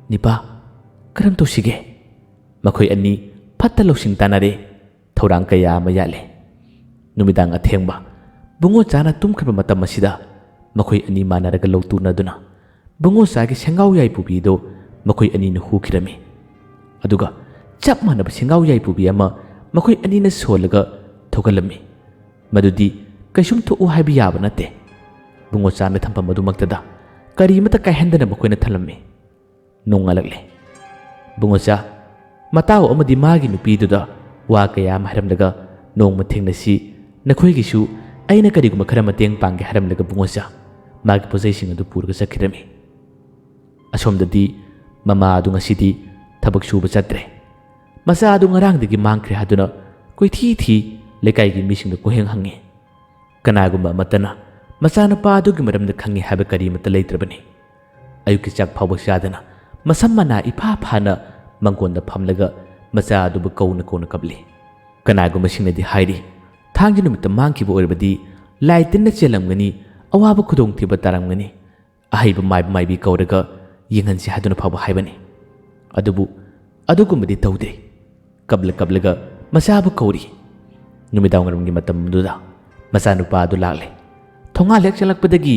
ꯅꯤꯄꯥ, ꯀꯔꯝ ꯇꯧꯁꯤꯒꯦ?" ꯃꯈꯣꯏ ꯑꯅꯤ ꯐꯠꯇ ꯂꯧꯁꯤꯡ ꯇꯥꯟꯅꯔꯦ꯫ ꯊꯧꯔꯥꯡ ꯀꯌꯥ ꯑꯃ ꯌꯥꯠꯂꯦ꯫ ꯅꯨꯃꯤꯗꯥꯡ ꯑꯊꯦꯡꯕ, ꯕꯨꯡꯉꯣꯆꯥꯅ ꯇꯨꯝꯈ꯭ꯔꯕ ꯃꯇꯝ ꯑꯁꯤꯗ ꯃꯈꯣꯏ ꯑꯅꯤ ꯃꯥꯟꯅꯔꯒ ꯂꯧ ꯇꯨꯅꯗꯨꯅ ꯕꯨꯡꯉꯣꯆꯥꯒꯤ ꯁꯦꯡꯒꯥꯎ ꯌꯥꯏꯄꯨꯕꯤꯗꯨ ꯃꯈꯣꯏ ꯑꯅꯤꯅ ꯍꯨꯈꯤꯔꯝꯃꯤ꯫ ꯑꯗꯨꯒ ꯆꯞ ꯃꯥꯟꯅꯕ ꯁꯦꯡꯒꯥꯎ ꯌꯥꯏꯄꯨꯕꯤ ꯑꯃ ꯃꯈꯣꯏ ꯑꯅꯤꯅ ꯁꯣꯜꯂꯒ ꯊꯣꯛꯍꯜꯂꯝꯃꯤ꯫ ꯃꯗꯨꯗꯤ ꯀꯩꯁꯨꯝ ꯊꯣꯛꯎ ꯍꯥꯏꯕ ꯌꯥꯕ ꯅꯠꯇꯦ꯫ ꯕꯨꯡꯉꯣꯆꯥꯅ ꯊꯝꯐꯝ ꯑꯗꯨꯃꯛꯇꯗ ꯀꯔꯤꯃꯇ ꯀꯥꯏꯍꯟꯗꯅ ꯃꯈꯣꯏꯅ ꯊꯝꯂꯝꯃꯤ꯫ ꯅꯣꯡꯉꯥꯜꯂꯛꯂꯦ꯫ ꯕꯨꯡꯉꯣꯆꯥ, ꯃꯇꯥꯎ ꯑꯃꯗꯤ ꯃꯥꯒꯤ ꯅꯨꯄꯤꯗꯨꯗ ꯋꯥ ꯀꯌꯥ ꯑꯃ ꯍꯥꯏꯔꯝꯂꯒ, "ꯅꯣꯡꯃ ꯊꯦꯡꯅꯁꯤ, ꯅꯈꯣꯏꯒꯤꯁꯨ ꯑꯩꯅ ꯀꯔꯤꯒꯨꯝꯕ ꯈꯔ ꯃꯇꯦꯡ ꯄꯥꯡꯒꯦ" ꯍꯥꯏꯔꯝꯂꯒ ꯕꯨꯡꯉꯣꯆꯥ ꯃꯥꯒꯤ ꯄꯣꯠꯆꯩꯁꯤꯡ ꯑꯗꯨ ꯄꯨꯔꯒ ꯆꯠꯈꯤꯔꯝꯃꯤ꯫ ꯑꯁꯣꯝꯗꯗꯤ ꯃꯃꯥ ꯑꯗꯨ ꯉꯁꯤꯗꯤ ꯊꯕꯛ ꯁꯨꯕ ꯆꯠꯇ꯭ꯔꯦ꯫ ꯃꯆꯥ ꯑꯗꯨ ꯉꯔꯥꯡꯗꯒꯤ ꯃꯥꯡꯈ꯭ꯔꯦ ꯍꯥꯏꯗꯨꯅ ꯀꯣꯏꯊꯤ ꯊꯤ ꯂꯩꯀꯥꯏꯒꯤ ꯃꯤꯁꯤꯡꯗ ꯀꯣꯏꯍꯪ ꯍꯪꯉꯤ꯫ ꯀꯅꯥꯒꯨꯝꯕ ꯑꯃꯠꯇꯅ ꯃꯆꯥꯅꯨꯄꯥ ꯑꯗꯨꯒꯤ ꯃꯔꯝꯗ ꯈꯪꯉꯤ ꯍꯥꯏꯕ ꯀꯔꯤꯃꯠꯇ ꯂꯩꯇ꯭ꯔꯕꯅꯤ꯫ ꯑꯌꯨꯛꯀꯤ ꯆꯥꯛ ꯐꯥꯎꯕ ꯆꯥꯗꯅ ꯃꯁꯝ ꯃꯅꯥ ꯏꯐꯥ ꯐꯥꯅ ꯃꯪꯒꯣꯟꯗ ꯐꯝꯂꯒ ꯃꯆꯥ ꯑꯗꯨꯕꯨ ꯀꯧꯅ ꯀꯧꯅ ꯀꯞꯂꯤ꯫ ꯀꯅꯥꯒꯨꯝꯕꯁꯤꯡꯅꯗꯤ ꯍꯥꯏꯔꯤ, ꯊꯥꯡꯖ ꯅꯨꯃꯤꯠꯇ ꯃꯥꯡꯈꯤꯕ ꯑꯣꯏꯔꯕꯗꯤ ꯂꯥꯏ ꯇꯤꯟꯅ ꯆꯦꯜꯂꯝꯒꯅꯤ, ꯑꯋꯥꯕ ꯈꯨꯗꯣꯡꯊꯤꯕ ꯇꯥꯔꯝꯒꯅꯤ, ꯑꯍꯩꯕ ꯃꯥꯏꯕ ꯃꯥꯏꯕꯤ ꯀꯧꯔꯒ ꯌꯦꯡꯍꯟꯁꯤ ꯍꯥꯏꯗꯨꯅ ꯐꯥꯎꯕ ꯍꯥꯏꯕꯅꯤ꯫ ꯑꯗꯨꯕꯨ ꯑꯗꯨꯒꯨꯝꯕꯗꯤ ꯇꯧꯗꯦ꯫ ꯀꯞꯂ ꯀꯞꯂꯒ ꯃꯆꯥꯕꯨ ꯀꯧꯔꯤ꯫ ꯅꯨꯃꯤꯗꯥꯡꯋꯥꯏꯔꯝꯒꯤ ꯃꯇꯝꯗꯨꯗ ꯃꯆꯥꯅꯨꯄꯥ ꯑꯗꯨ ꯂꯥꯛꯂꯦ꯫ ꯊꯣꯡꯒꯥꯜ ꯍꯦꯛ ꯆꯪꯂꯛꯄꯗꯒꯤ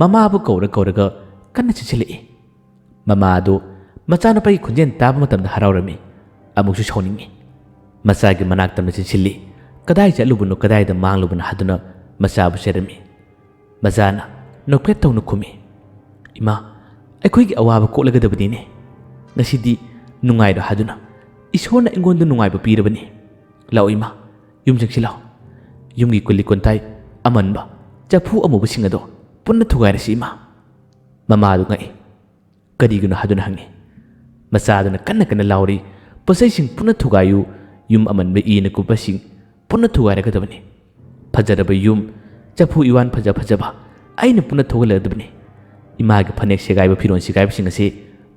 ꯃꯃꯥꯕꯨ ꯀꯧꯔ ꯀꯧꯔꯒ ꯀꯟꯅ ꯆꯦꯟꯁꯤꯜꯂꯛꯏ꯫ ꯃꯃꯥ ꯑꯗꯨ ꯃꯆꯥꯅꯨꯄꯥꯒꯤ ꯈꯣꯟꯖꯦꯜ ꯇꯥꯕ ꯃꯇꯝꯗ ꯍꯔꯥꯎꯔꯝꯃꯤ, ꯑꯃꯨꯛꯁꯨ ꯁꯥꯎꯅꯤꯡꯉꯤ꯫ ꯃꯆꯥꯒꯤ ꯃꯅꯥꯛ ꯇꯝꯅ ꯆꯦꯟꯁꯤꯜꯂꯤ꯫ "ꯀꯗꯥꯏ ꯆꯠꯂꯨꯕꯅꯣ, ꯀꯗꯥꯏꯗ ꯃꯥꯡꯂꯨꯕꯅꯣ?" ꯍꯥꯏꯗꯨꯅ ꯃꯆꯥꯕꯨ ꯆꯩꯔꯝꯃꯤ꯫ ꯃꯆꯥꯅ ꯅꯣꯛꯐꯦꯠ ꯇꯧꯅ ꯈꯨꯝꯃꯤ, "ꯏꯃꯥ, ꯑꯩꯈꯣꯏꯒꯤ ꯑꯋꯥꯕ ꯀꯣꯛꯂꯒꯗꯕꯅꯤꯅꯦ꯫ ꯉꯁꯤꯗꯤ ꯅꯨꯡꯉꯥꯏꯔꯣ ꯍꯥꯏꯗꯨꯅ ꯏꯁꯣꯔꯅ ꯑꯩꯉꯣꯟꯗ ꯅꯨꯡꯉꯥꯏꯕ ꯄꯤꯔꯕꯅꯤ꯫ ꯂꯥꯛꯑꯣ ꯏꯃꯥ, ꯌꯨꯝ ꯆꯪꯁꯤ ꯂꯥꯛꯑꯣ꯫ ꯌꯨꯝꯒꯤ ꯀꯨꯂꯤ ꯀꯣꯟꯊꯥꯏ ꯑꯃꯟꯕ, ꯆꯐꯨ ꯑꯃꯨꯕꯁꯤꯡ ꯑꯗꯣ ꯄꯨꯟꯅ ꯊꯨꯒꯥꯏꯔꯁꯤ ꯏꯃꯥ꯫" ꯃꯃꯥ ꯑꯗꯨ ꯉꯛꯏ꯫ ꯀꯔꯤꯒꯤꯅꯣ ꯍꯥꯏꯗꯨꯅ ꯍꯪꯉꯤ꯫ ꯃꯆꯥꯗꯨꯅ ꯀꯟꯅ ꯀꯟꯅ ꯂꯥꯎꯔꯤ, "ꯄꯣꯠꯆꯩꯁꯤꯡ ꯄꯨꯟꯅ ꯊꯨꯒꯥꯏꯌꯨ, ꯌꯨꯝ ꯑꯃꯟꯕ ꯏꯅ ꯀꯨꯞꯄꯁꯤꯡ ꯄꯨꯟꯅ ꯊꯨꯒꯥꯏꯔꯒꯗꯕꯅꯤ꯫ ꯐꯖꯔꯕ ꯌꯨꯝ, ꯆꯐꯨ ꯏꯋꯥꯟ ꯐꯖ ꯐꯖꯕ ꯑꯩꯅ ꯄꯨꯟꯅ ꯊꯣꯛꯍꯜꯂꯒꯗꯕꯅꯤ꯫ ꯏꯃꯥꯒꯤ ꯐꯅꯦꯛ ꯁꯦꯒꯥꯏꯕ, ꯐꯤꯔꯣꯜ ꯁꯦꯒꯥꯏꯕꯁꯤꯡ ꯑꯁꯤ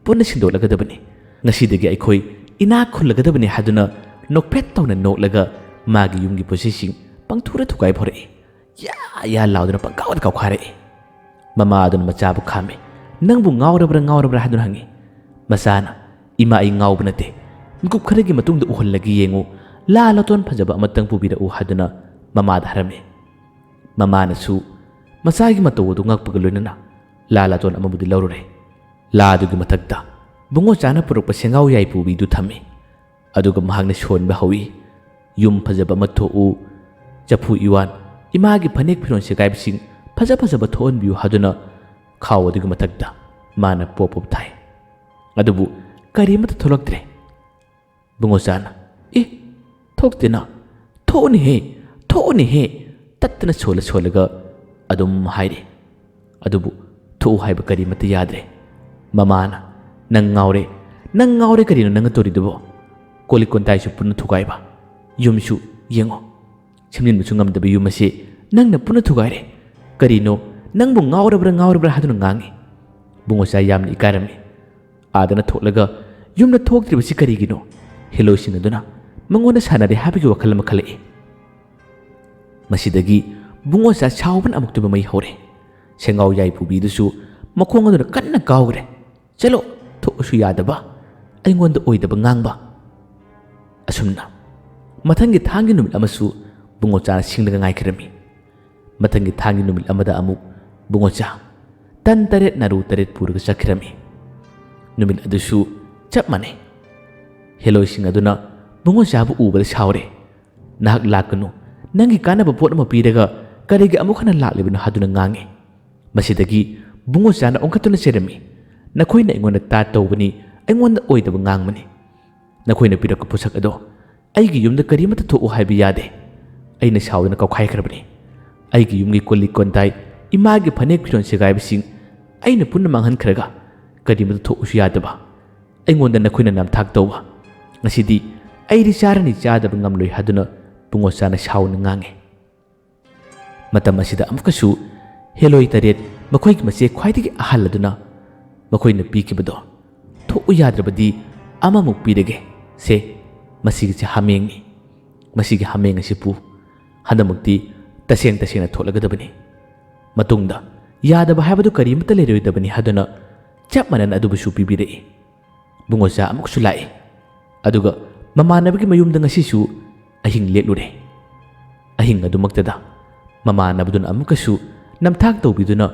ꯄꯨꯟꯅ ꯁꯤꯟꯗꯣꯛꯂꯒꯗꯕꯅꯤ꯫ ꯉꯁꯤꯗꯒꯤ ꯑꯩꯈꯣꯏ ꯏꯅꯥꯛ ꯈꯨꯜꯂꯒꯗꯕꯅꯤ ꯍꯥꯏꯗꯨꯅ ꯅꯣꯛꯐꯦꯠ ꯇꯧꯅ ꯅꯣꯛꯂꯒ ꯃꯥꯒꯤ ꯌꯨꯝꯒꯤ ꯄꯣꯠꯆꯩꯁꯤꯡ ꯄꯪꯊꯨꯔ ꯊꯨꯒꯥꯏꯕ ꯍꯧꯔꯛꯏ꯫ ꯌꯥ ꯌꯥ ꯂꯥꯎꯗꯨꯅ ꯄꯪꯀꯥꯎꯗ ꯀꯥꯎꯈꯥꯏꯔꯛꯏ꯫ ꯃꯃꯥ ꯑꯗꯨꯅ ꯃꯆꯥꯕꯨ ꯈꯥꯝꯃꯤ꯫ "ꯅꯪꯕꯨ ꯉꯥꯎꯔꯕ꯭ꯔꯥ, ꯉꯥꯎꯔꯕ꯭ꯔꯥ?" ꯍꯥꯏꯗꯨꯅ ꯍꯪꯉꯤ꯫ ꯃꯆꯥꯅ, "ꯏꯃꯥ, ꯑꯩ ꯉꯥꯎꯕ ꯅꯠꯇꯦ꯫ ꯃꯤꯀꯨꯞ ꯈꯔꯒꯤ ꯃꯇꯨꯡꯗ ꯎꯍꯜꯂꯒꯦ, ꯌꯦꯡꯉꯨ꯫ ꯂꯥ ꯂꯇꯣꯟ ꯐꯖꯕ ꯑꯃꯇꯪ ꯄꯨꯕꯤꯔꯛꯎ" ꯍꯥꯏꯗꯨꯅ ꯃꯃꯥꯗ ꯍꯥꯏꯔꯝꯃꯤ꯫ ꯃꯃꯥꯅꯁꯨ ꯃꯆꯥꯒꯤ ꯃꯇꯧ ꯑꯗꯨ ꯉꯛꯄꯒ ꯂꯣꯏꯅꯅ ꯂꯥ ꯂꯇꯣꯟ ꯑꯃꯕꯨꯗꯤ ꯂꯧꯔꯨꯔꯦ꯫ ꯂꯥ ꯑꯗꯨꯒꯤ ꯃꯊꯛꯇ ꯕꯨꯡꯉꯣꯆꯥꯅ ꯄꯨꯔꯛꯄ ꯁꯦꯡꯒꯥꯎ ꯌꯥꯏꯄꯨꯕꯤꯗꯨ ꯊꯝꯃꯤ꯫ ꯑꯗꯨꯒ ꯃꯍꯥꯛꯅ ꯁꯣꯟꯕ ꯍꯧꯏ꯫ "ꯌꯨꯝ ꯐꯖꯕ ꯑꯃ ꯊꯣꯛꯎ, ꯆꯐꯨ ꯏꯋꯥꯟ, ꯏꯃꯥꯒꯤ ꯐꯅꯦꯛ ꯐꯤꯔꯣꯜ ꯁꯦꯒꯥꯏꯕꯁꯤꯡ ꯐꯖ ꯐꯖꯕ ꯊꯣꯛꯍꯟꯕꯤꯌꯨ" ꯍꯥꯏꯗꯨꯅ ꯈꯥꯎ ꯑꯗꯨꯒꯤ ꯃꯊꯛꯇ ꯃꯥꯅ ꯄꯣꯞ ꯄꯣꯞ ꯊꯥꯏ꯫ ꯑꯗꯨꯕꯨ ꯀꯔꯤꯃꯠꯇ ꯊꯣꯛꯂꯛꯇ꯭ꯔꯦ꯫ ꯕꯨꯡꯉꯣꯆꯥꯅ, "ꯑꯦ, ꯊꯣꯛꯇꯦꯅ, ꯊꯣꯛꯎꯅꯦꯍꯦ, ꯊꯣꯛꯎꯅꯦꯍꯦ" ꯇꯠꯇꯅ ꯁꯣꯜꯂ ꯁꯣꯜꯂꯒ ꯑꯗꯨꯝ ꯍꯥꯏꯔꯤ꯫ ꯑꯗꯨꯕꯨ ꯊꯣꯛꯎ ꯍꯥꯏꯕ ꯀꯔꯤꯃꯠꯇ ꯌꯥꯗ꯭ꯔꯦ꯫ ꯃꯃꯥꯅ, "ꯅꯪ ꯉꯥꯎꯔꯦ, ꯅꯪ ꯉꯥꯎꯔꯦ, ꯀꯔꯤꯅꯣ ꯅꯪꯅ ꯇꯧꯔꯤꯗꯨꯕꯣ? ꯀꯣꯜ ꯂꯤꯛ ꯀꯣꯟꯇꯥꯏꯁꯨ ꯄꯨꯟꯅ ꯊꯨꯒꯥꯏꯕ, ꯌꯨꯝꯁꯨ ꯌꯦꯡꯉꯣ, ꯁꯦꯝꯖꯤꯟꯕꯁꯨ ꯉꯝꯗꯕ ꯌꯨꯝ ꯑꯁꯤ ꯅꯪꯅ ꯄꯨꯟꯅ ꯊꯨꯒꯥꯏꯔꯦ꯫ ꯀꯔꯤꯅꯣ, ꯅꯪꯕꯨ ꯉꯥꯎꯔꯕ꯭ꯔꯥ, ꯉꯥꯎꯔꯕ꯭ꯔꯥ?" ꯍꯥꯏꯗꯨꯅ ꯉꯥꯡꯉꯤ꯫ ꯕꯨꯡꯉꯣꯆꯥ ꯌꯥꯝꯅ ꯏꯀꯥꯏꯔꯝꯃꯤ꯫ ꯑꯥꯗꯅ ꯊꯣꯛꯂꯒ ꯌꯨꯝꯗ ꯊꯣꯛꯇ꯭ꯔꯤꯕꯁꯤ ꯀꯔꯤꯒꯤꯅꯣ? ꯍꯦꯂꯣꯏꯁꯤꯡ ꯑꯗꯨꯅ ꯃꯉꯣꯟꯗ ꯁꯥꯟꯅꯔꯦ ꯍꯥꯏꯕꯒꯤ ꯋꯥꯈꯜ ꯑꯃ ꯈꯜꯂꯛꯏ꯫ ꯃꯁꯤꯗꯒꯤ ꯕꯨꯡꯉꯣꯆꯥ ꯁꯥꯎꯕꯅ ꯑꯃꯨꯛꯇꯣꯏꯕ ꯃꯩ ꯍꯧꯔꯦ꯫ ꯁꯦꯡꯒꯥꯎ ꯌꯥꯏ ꯄꯨꯕꯤꯗꯨꯁꯨ ꯃꯈꯣꯡ ꯑꯗꯨꯅ ꯀꯟꯅ ꯀꯥꯎꯈ꯭ꯔꯦ꯫ "ꯆꯠꯂꯣ, ꯊꯣꯛꯑꯁꯨ ꯌꯥꯗꯕ, ꯑꯩꯉꯣꯟꯗ ꯑꯣꯏꯗꯕ ꯉꯥꯡꯕ"꯫ ꯑꯁꯨꯝꯅ ꯃꯊꯪꯒꯤ ꯊꯥꯡꯒꯤ ꯅꯨꯃꯤꯠ ꯑꯃꯁꯨ ꯕꯨꯡꯉꯣꯆꯥꯅ ꯁꯤꯡꯂꯒ ꯉꯥꯏꯈꯤꯔꯝꯃꯤ꯫ ꯃꯊꯪꯒꯤ ꯊꯥꯡꯒꯤ ꯅꯨꯃꯤꯠ ꯑꯃꯗ ꯑꯃꯨꯛ ꯕꯨꯡꯉꯣꯆꯥ ꯇꯟ ꯇꯔꯦꯠ ꯅꯥꯔꯨ ꯇꯔꯦꯠ ꯄꯨꯔꯒ ꯆꯠꯈꯤꯔꯝꯃꯤ꯫ ꯅꯨꯃꯤꯠ ꯑꯗꯨꯁꯨ ꯆꯞ ꯃꯥꯟꯅꯩ꯫ ꯍꯦꯂꯣꯏꯁꯤꯡ ꯑꯗꯨꯅ ꯕꯨꯡꯉꯣꯆꯥꯕꯨ ꯎꯕꯗ ꯁꯥꯎꯔꯦ꯫ "ꯅꯍꯥꯛ ꯂꯥꯛꯀꯅꯨ, ꯅꯪꯒꯤ ꯀꯥꯟꯅꯕ ꯄꯣꯠ ꯑꯃ ꯄꯤꯔꯒ ꯀꯔꯤꯒꯤ ꯑꯃꯨꯛ ꯍꯟꯅ ꯂꯥꯛꯂꯤꯕꯅꯣ?" ꯍꯥꯏꯗꯨꯅ ꯉꯥꯡꯉꯤ꯫ ꯃꯁꯤꯗꯒꯤ ꯕꯨꯡꯉꯣꯆꯥꯅ ꯑꯣꯟꯈꯠꯇꯨꯅ ꯆꯩꯔꯝꯃꯤ꯫ "ꯅꯈꯣꯏꯅ ꯑꯩꯉꯣꯟꯗ ꯇꯥ ꯇꯧꯕꯅꯤ, ꯑꯩꯉꯣꯟꯗ ꯑꯣꯏꯗꯕ ꯉꯥꯡꯕꯅꯤ꯫ ꯅꯈꯣꯏꯅ ꯄꯤꯔꯛꯄ ꯄꯣꯠꯁꯛ ꯑꯗꯣ ꯑꯩꯒꯤ ꯌꯨꯝꯗ ꯀꯔꯤꯃꯠꯇ ꯊꯣꯛꯎ ꯍꯥꯏꯕ ꯌꯥꯗꯦ꯫ ꯑꯩꯅ ꯁꯥꯎꯗꯨꯅ ꯀꯧꯈꯥꯏꯈ꯭ꯔꯕꯅꯤ꯫ ꯑꯩꯒꯤ ꯌꯨꯝꯒꯤ ꯀꯣꯜ ꯂꯤꯛ ꯀꯣꯟꯇꯥꯏ, ꯏꯃꯥꯒꯤ ꯐꯅꯦꯛ ꯐꯤꯔꯣꯜ ꯁꯦꯒꯥꯏꯕꯁꯤꯡ ꯑꯩꯅ ꯄꯨꯟꯅ ꯃꯥꯡꯍꯟꯈ꯭ꯔꯒ ꯀꯔꯤꯃꯠꯇ ꯊꯣꯛꯎꯁꯨ ꯌꯥꯗꯕ꯫ ꯑꯩꯉꯣꯟꯗ ꯅꯈꯣꯏꯅ ꯅꯝꯊꯥꯛ ꯇꯧꯕ꯫ ꯉꯁꯤꯗꯤ ꯑꯩꯗꯤ ꯆꯥꯔꯅꯤ ꯆꯥꯗꯕ ꯉꯝꯂꯣꯏ" ꯍꯥꯏꯗꯨꯅ ꯕꯨꯡꯉꯣꯆꯥꯅ ꯁꯥꯎꯅ ꯉꯥꯡꯉꯤ꯫ ꯃꯇꯝ ꯑꯁꯤꯗ ꯑꯃꯨꯛꯀꯁꯨ ꯍꯦꯂꯣꯏ ꯇꯔꯦꯠ, ꯃꯈꯣꯏꯒꯤ ꯃꯆꯦ ꯈ꯭ꯋꯥꯏꯗꯒꯤ ꯑꯍꯜ ꯑꯗꯨꯅ ꯃꯈꯣꯏꯅ ꯄꯤꯈꯤꯕꯗꯣ ꯊꯣꯛꯎ ꯌꯥꯗ꯭ꯔꯕꯗꯤ ꯑꯃꯃꯨꯛ ꯄꯤꯔꯒꯦ꯫ ꯁꯦ, ꯃꯁꯤꯒꯤꯁꯦ ꯍꯥꯃꯦꯡꯅꯤ꯫ ꯃꯁꯤꯒꯤ ꯍꯥꯃꯦꯡ ꯑꯁꯤ ꯄꯨ꯫ ꯍꯟꯗꯛꯃꯛꯇꯤ ꯇꯁꯦꯡ ꯇꯁꯦꯡꯅ ꯊꯣꯛꯂꯒꯗꯕꯅꯤ꯫ ꯃꯇꯨꯡꯗ ꯌꯥꯗꯕ ꯍꯥꯏꯕꯗꯨ ꯀꯔꯤꯃꯠꯇ ꯂꯩꯔꯣꯏꯗꯕꯅꯤ ꯍꯥꯏꯗꯨꯅ ꯆꯞ ꯃꯥꯟꯅꯅ ꯑꯗꯨꯕꯨꯁꯨ ꯄꯤꯕꯤꯔꯛꯏ꯫ ꯕꯨꯡꯉꯣꯆꯥ ꯑꯃꯨꯛꯁꯨ ꯂꯥꯛꯏ꯫ ꯑꯗꯨꯒ ꯃꯃꯥꯟꯅꯕꯒꯤ ꯃꯌꯨꯝꯗ ꯉꯁꯤꯁꯨ ꯑꯍꯤꯡ ꯂꯦꯛꯂꯨꯔꯦ꯫ ꯑꯍꯤꯡ ꯑꯗꯨꯃꯛꯇꯗ ꯃꯃꯥꯟꯅꯕꯗꯨꯅ ꯑꯃꯨꯛꯀꯁꯨ ꯅꯝꯊꯥꯛ ꯇꯧꯕꯤꯗꯨꯅ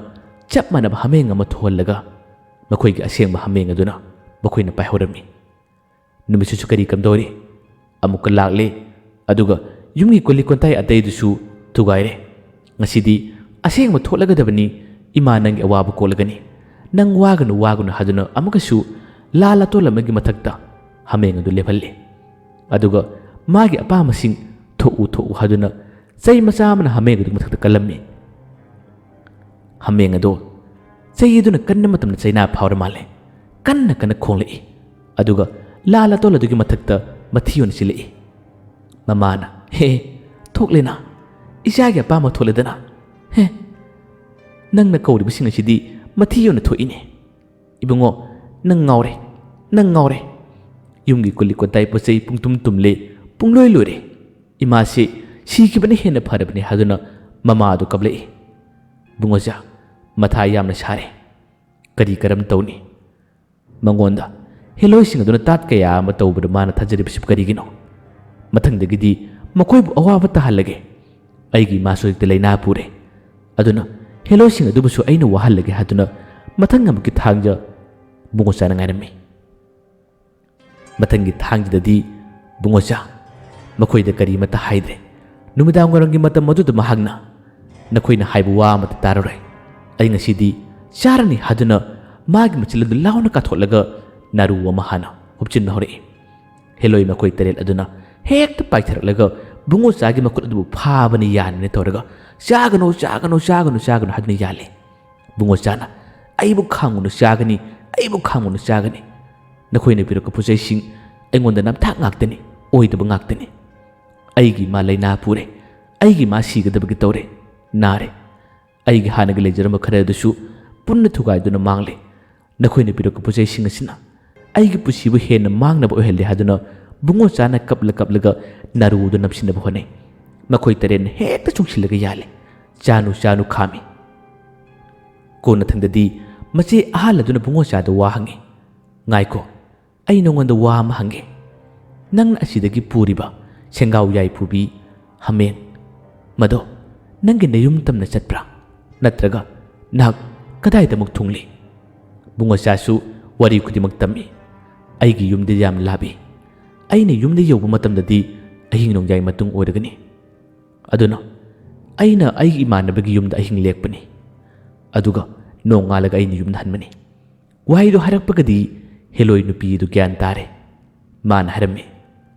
ꯆꯞ ꯃꯥꯟꯅꯕ ꯍꯥꯃꯦꯡ ꯑꯃ ꯊꯣꯛꯍꯜꯂꯒ ꯃꯈꯣꯏꯒꯤ ꯑꯁꯦꯡꯕ ꯍꯥꯃꯦꯡ ꯑꯗꯨꯅ ꯃꯈꯣꯏꯅ ꯄꯥꯏꯍꯧꯔꯝꯃꯤ꯫ ꯅꯨꯃꯤꯠꯁꯤꯁꯨ ꯀꯔꯤ ꯀꯝꯗꯧꯔꯤ? ꯑꯃꯨꯛꯀ ꯂꯥꯛꯂꯦ꯫ ꯑꯗꯨꯒ ꯌꯨꯝꯒꯤ ꯀꯣꯜꯂꯤꯛ ꯀꯣꯟꯇꯥꯏ ꯑꯇꯩꯗꯨꯁꯨ ꯊꯨꯒꯥꯏꯔꯦ꯫ ꯉꯁꯤꯗꯤ ꯑꯁꯦꯡꯕ ꯊꯣꯛꯂꯒꯗꯕꯅꯤ꯫ ꯏꯃꯥ ꯅꯪꯒꯤ ꯑꯋꯥꯕ ꯀꯣꯛꯂꯒꯅꯤ꯫ ꯅꯪ ꯋꯥꯒꯅꯨ, ꯋꯥꯒꯅꯨ ꯍꯥꯏꯗꯨꯅ ꯑꯃꯨꯛꯀꯁꯨ ꯂꯥ ꯂꯥꯇꯣꯟ ꯑꯃꯒꯤ ꯃꯊꯛꯇ ꯍꯥꯃꯦꯡ ꯑꯗꯨ ꯂꯦꯞꯍꯜꯂꯦ꯫ ꯑꯗꯨꯒ ꯃꯥꯒꯤ ꯑꯄꯥꯝꯕꯁꯤꯡ ꯊꯣꯛꯎ, ꯊꯣꯛꯎ ꯍꯥꯏꯗꯨꯅ ꯆꯩ ꯃꯆꯥ ꯑꯃꯅ ꯍꯥꯃꯦꯡ ꯑꯗꯨꯒꯤ ꯃꯊꯛꯇ ꯀꯜꯂꯝꯃꯤ꯫ ꯍꯥꯃꯦꯡ ꯑꯗꯣ ꯆꯩ ꯑꯗꯨꯅ ꯀꯟꯕ ꯃꯇꯝꯗ ꯆꯩꯅꯥ ꯐꯥꯎꯔ ꯃꯥꯜꯂꯦ꯫ ꯀꯟꯅ ꯀꯟꯅ ꯈꯣꯡꯂꯛꯏ꯫ ꯑꯗꯨꯒ ꯂꯥ ꯂꯥꯇꯣꯟ ꯑꯗꯨꯒꯤ ꯃꯊꯛꯇ ꯃꯊꯤ ꯑꯣꯏꯅ ꯆꯤꯜꯂꯛꯏ꯫ ꯃꯃꯥꯅ, "ꯍꯦ, ꯊꯣꯛꯂꯦꯅ꯫ ꯏꯆꯥꯒꯤ ꯑꯄꯥꯝꯕ ꯊꯣꯛꯂꯦꯗꯅ꯫ ꯍꯦ, ꯅꯪꯅ ꯀꯧꯔꯤꯕꯁꯤꯡ ꯑꯁꯤꯗꯤ ꯃꯊꯤ ꯑꯣꯏꯅ ꯊꯣꯛꯏꯅꯦ꯫ ꯏꯕꯨꯡꯉꯣ, ꯅꯪ ꯉꯥꯎꯔꯦ, ꯅꯪ ꯉꯥꯎꯔꯦ꯫ ꯌꯨꯝꯒꯤ ꯀꯨꯂꯤ ꯀꯣꯟꯇꯥꯏ ꯄꯣꯠ ꯆꯩ ꯄꯨꯡꯇꯨꯝ ꯇꯨꯝꯂꯦ, ꯄꯨꯡꯂꯣꯏ ꯂꯣꯏꯔꯦ꯫ ꯏꯃꯥꯁꯤ ꯁꯤꯈꯤꯕꯅ ꯍꯦꯟꯅ ꯐꯔꯕꯅꯤ" ꯍꯥꯏꯗꯨꯅ ꯃꯃꯥ ꯑꯗꯨ ꯀꯞꯂꯛꯏ꯫ ꯕꯨꯡꯉꯣꯆꯥ ꯃꯊꯥ ꯌꯥꯝꯅ ꯁꯥꯔꯦ꯫ ꯀꯔꯤ ꯀꯔꯝ ꯇꯧꯅꯤ? ꯃꯉꯣꯟꯗ ꯍꯦꯂꯣꯏꯁꯤꯡ ꯑꯗꯨꯅ ꯇꯥꯠ ꯀꯌꯥ ꯑꯃ ꯇꯧꯕꯗ ꯃꯥꯅ ꯊꯥꯖꯔꯤꯕꯁꯤꯕꯨ ꯀꯔꯤꯒꯤꯅꯣ? ꯃꯊꯪꯗꯒꯤꯗꯤ ꯃꯈꯣꯏꯕꯨ ꯑꯋꯥꯕ ꯇꯥꯍꯜꯂꯒꯦ꯫ ꯑꯩꯒꯤ ꯏꯃꯥꯁꯨ ꯍꯦꯛꯇ ꯂꯥꯏꯅꯥ ꯄꯨꯔꯦ꯫ ꯑꯗꯨꯅ ꯍꯦꯂꯣꯏꯁꯤꯡ ꯑꯗꯨꯕꯨꯁꯨ ꯑꯩꯅ ꯋꯥꯍꯜꯂꯒꯦ ꯍꯥꯏꯗꯨꯅ ꯃꯊꯪ ꯑꯃꯨꯛꯀꯤ ꯊꯥꯡꯖ ꯕꯨꯡꯉꯣꯆꯥꯅ ꯉꯥꯏꯔꯝꯃꯤ꯫ ꯃꯊꯪꯒꯤ ꯊꯥꯡꯖꯗꯗꯤ ꯕꯨꯡꯉꯣꯆꯥ ꯃꯈꯣꯏꯗ ꯀꯔꯤꯃꯠꯇ ꯍꯥꯏꯗ꯭ꯔꯦ꯫ ꯅꯨꯃꯤꯗꯥꯡ ꯋꯥꯏꯔꯝꯒꯤ ꯃꯇꯝ ꯑꯗꯨꯗ ꯃꯍꯥꯛꯅ, "ꯅꯈꯣꯏꯅ ꯍꯥꯏꯕ ꯋꯥ ꯑꯃꯠꯇ ꯇꯥꯔꯔꯣꯏ꯫ ꯑꯩ ꯉꯁꯤꯗꯤ ꯆꯥꯔꯅꯤ" ꯍꯥꯏꯗꯨꯅ ꯃꯥꯒꯤ ꯃꯆꯤꯜ ꯑꯗꯨ ꯂꯥꯎꯅ ꯀꯥꯊꯣꯛꯂꯒ ꯅꯥꯔꯨ ꯑꯃ ꯍꯥꯟꯅ ꯍꯨꯞꯆꯤꯟꯕ ꯍꯧꯔꯛꯏ꯫ ꯍꯦꯂꯣꯏ ꯃꯈꯣꯏ ꯇꯔꯦꯠ ꯑꯗꯨꯅ ꯍꯦꯛꯇ ꯄꯥꯏꯊꯔꯛꯂꯒ ꯕꯨꯡꯉꯣꯆꯥꯒꯤ ꯃꯈꯨꯠ ꯑꯗꯨꯕꯨ ꯐꯥꯕꯅ ꯌꯥꯟꯕꯅ ꯇꯧꯔꯒ, "ꯆꯥꯒꯅꯨ, ꯆꯥꯒꯅꯨ, ꯆꯥꯒꯅꯨ, ꯆꯥꯒꯅꯨ" ꯍꯥꯏꯗꯨꯅ ꯌꯥꯜꯂꯤ꯫ ꯕꯨꯡꯉꯣꯆꯥꯅ, "ꯑꯩꯕꯨ ꯈꯥꯝꯒꯅꯨ, ꯆꯥꯒꯅꯤ, ꯑꯩꯕꯨ ꯈꯥꯝꯒꯅꯨ, ꯆꯥꯒꯅꯤ꯫ ꯅꯈꯣꯏꯅ ꯄꯤꯔꯛꯄ ꯄꯣꯠꯆꯩꯁꯤꯡ ꯑꯩꯉꯣꯟꯗ ꯅꯝꯊꯥꯛ ꯉꯥꯛꯇꯅꯤ, ꯑꯣꯏꯗꯕ ꯉꯥꯛꯇꯅꯤ꯫ ꯑꯩꯒꯤ ꯏꯃꯥ ꯂꯥꯏꯅꯥ ꯄꯨꯔꯦ, ꯑꯩꯒꯤ ꯏꯃꯥ ꯁꯤꯒꯗꯕꯒꯤ ꯇꯧꯔꯦ, ꯅꯥꯔꯦ꯫ ꯑꯩꯒꯤ ꯍꯥꯟꯅꯒꯤ ꯂꯩꯖꯔꯝꯕ ꯈꯔ ꯑꯗꯨꯁꯨ ꯄꯨꯟꯅ ꯊꯨꯒꯥꯏꯗꯨꯅ ꯃꯥꯡꯂꯦ꯫ ꯅꯈꯣꯏꯅ ꯄꯤꯔꯛꯄ ꯄꯣꯠꯆꯩꯁꯤꯡ ꯑꯁꯤꯅ ꯑꯩꯒꯤ ꯄꯨꯟꯁꯤꯕꯨ ꯍꯦꯟꯅ ꯃꯥꯡꯅꯕ ꯑꯣꯏꯍꯜꯂꯦ ꯍꯥꯏꯗꯨꯅ ꯕꯨꯡꯉꯣꯆꯥꯅ ꯀꯞꯂ ꯀꯞꯂꯒ ꯅꯥꯔꯨꯗꯨ ꯅꯞꯁꯤꯟꯅꯕ ꯍꯣꯠꯅꯩ꯫ ꯃꯈꯣꯏ ꯇꯔꯦꯠꯅ ꯍꯦꯛꯇ ꯆꯨꯡꯁꯤꯜꯂꯒ ꯌꯥꯜꯂꯤ꯫ ꯆꯥꯅꯨ ꯆꯥꯅꯨ ꯈꯥꯝꯃꯤ꯫ ꯀꯣꯟꯅꯊꯪꯗꯗꯤ ꯃꯆꯦ ꯑꯍꯜ ꯑꯗꯨꯅ ꯕꯨꯡꯉꯣꯆꯥꯗ ꯋꯥ ꯍꯪꯉꯤ꯫ "ꯉꯥꯏꯈꯣ, ꯑꯩ ꯅꯉꯣꯟꯗ ꯋꯥ ꯑꯃ ꯍꯪꯒꯦ꯫ ꯅꯪꯅ ꯑꯁꯤꯗꯒꯤ ꯄꯨꯔꯤꯕ ꯁꯦꯡꯒꯥꯎ ꯌꯥꯏꯐꯨꯕꯤ ꯍꯥꯃꯦꯡ, ꯃꯗꯣ ꯅꯪꯒꯤ ꯅꯌꯨꯝ ꯇꯝꯅ ꯆꯠꯄ꯭ꯔꯥ? ꯅꯠꯇ꯭ꯔꯒ ꯅꯍꯥꯛ ꯀꯗꯥꯏꯗ ꯑꯃꯨꯛ ꯊꯨꯡꯂꯤ?" ꯕꯨꯡꯉꯣꯆꯥꯁꯨ ꯋꯥꯔꯤ ꯈꯨꯗꯤꯡꯃꯛ ꯇꯝꯃꯤ꯫ "ꯑꯩꯒꯤ ꯌꯨꯝꯗꯤ ꯌꯥꯝ ꯂꯥꯞꯄꯤ꯫ ꯑꯩꯅ ꯌꯨꯝꯗ ꯌꯧꯕ ꯃꯇꯝꯗꯗꯤ ꯑꯍꯤꯡ ꯅꯣꯡꯌꯥꯏ ꯃꯇꯨꯡ ꯑꯣꯏꯔꯒꯅꯤ꯫ ꯑꯗꯨꯅ ꯑꯩꯅ ꯑꯩꯒꯤ ꯏꯃꯥꯟꯅꯕꯒꯤ ꯌꯨꯝꯗ ꯑꯍꯤꯡ ꯂꯦꯛꯄꯅꯤ꯫ ꯑꯗꯨꯒ ꯅꯣꯡꯉꯥꯜꯂꯒ ꯑꯩꯅ ꯌꯨꯝꯗ ꯍꯟꯕꯅꯤ꯫" ꯋꯥꯍꯩꯗꯨ ꯍꯥꯏꯔꯛꯄꯒꯗꯤ ꯍꯦꯂꯣꯏ ꯅꯨꯄꯤ ꯑꯗꯨ ꯒ꯭ꯌꯥꯟ ꯇꯥꯔꯦ꯫ ꯃꯥꯅ ꯍꯥꯏꯔꯝꯃꯤ,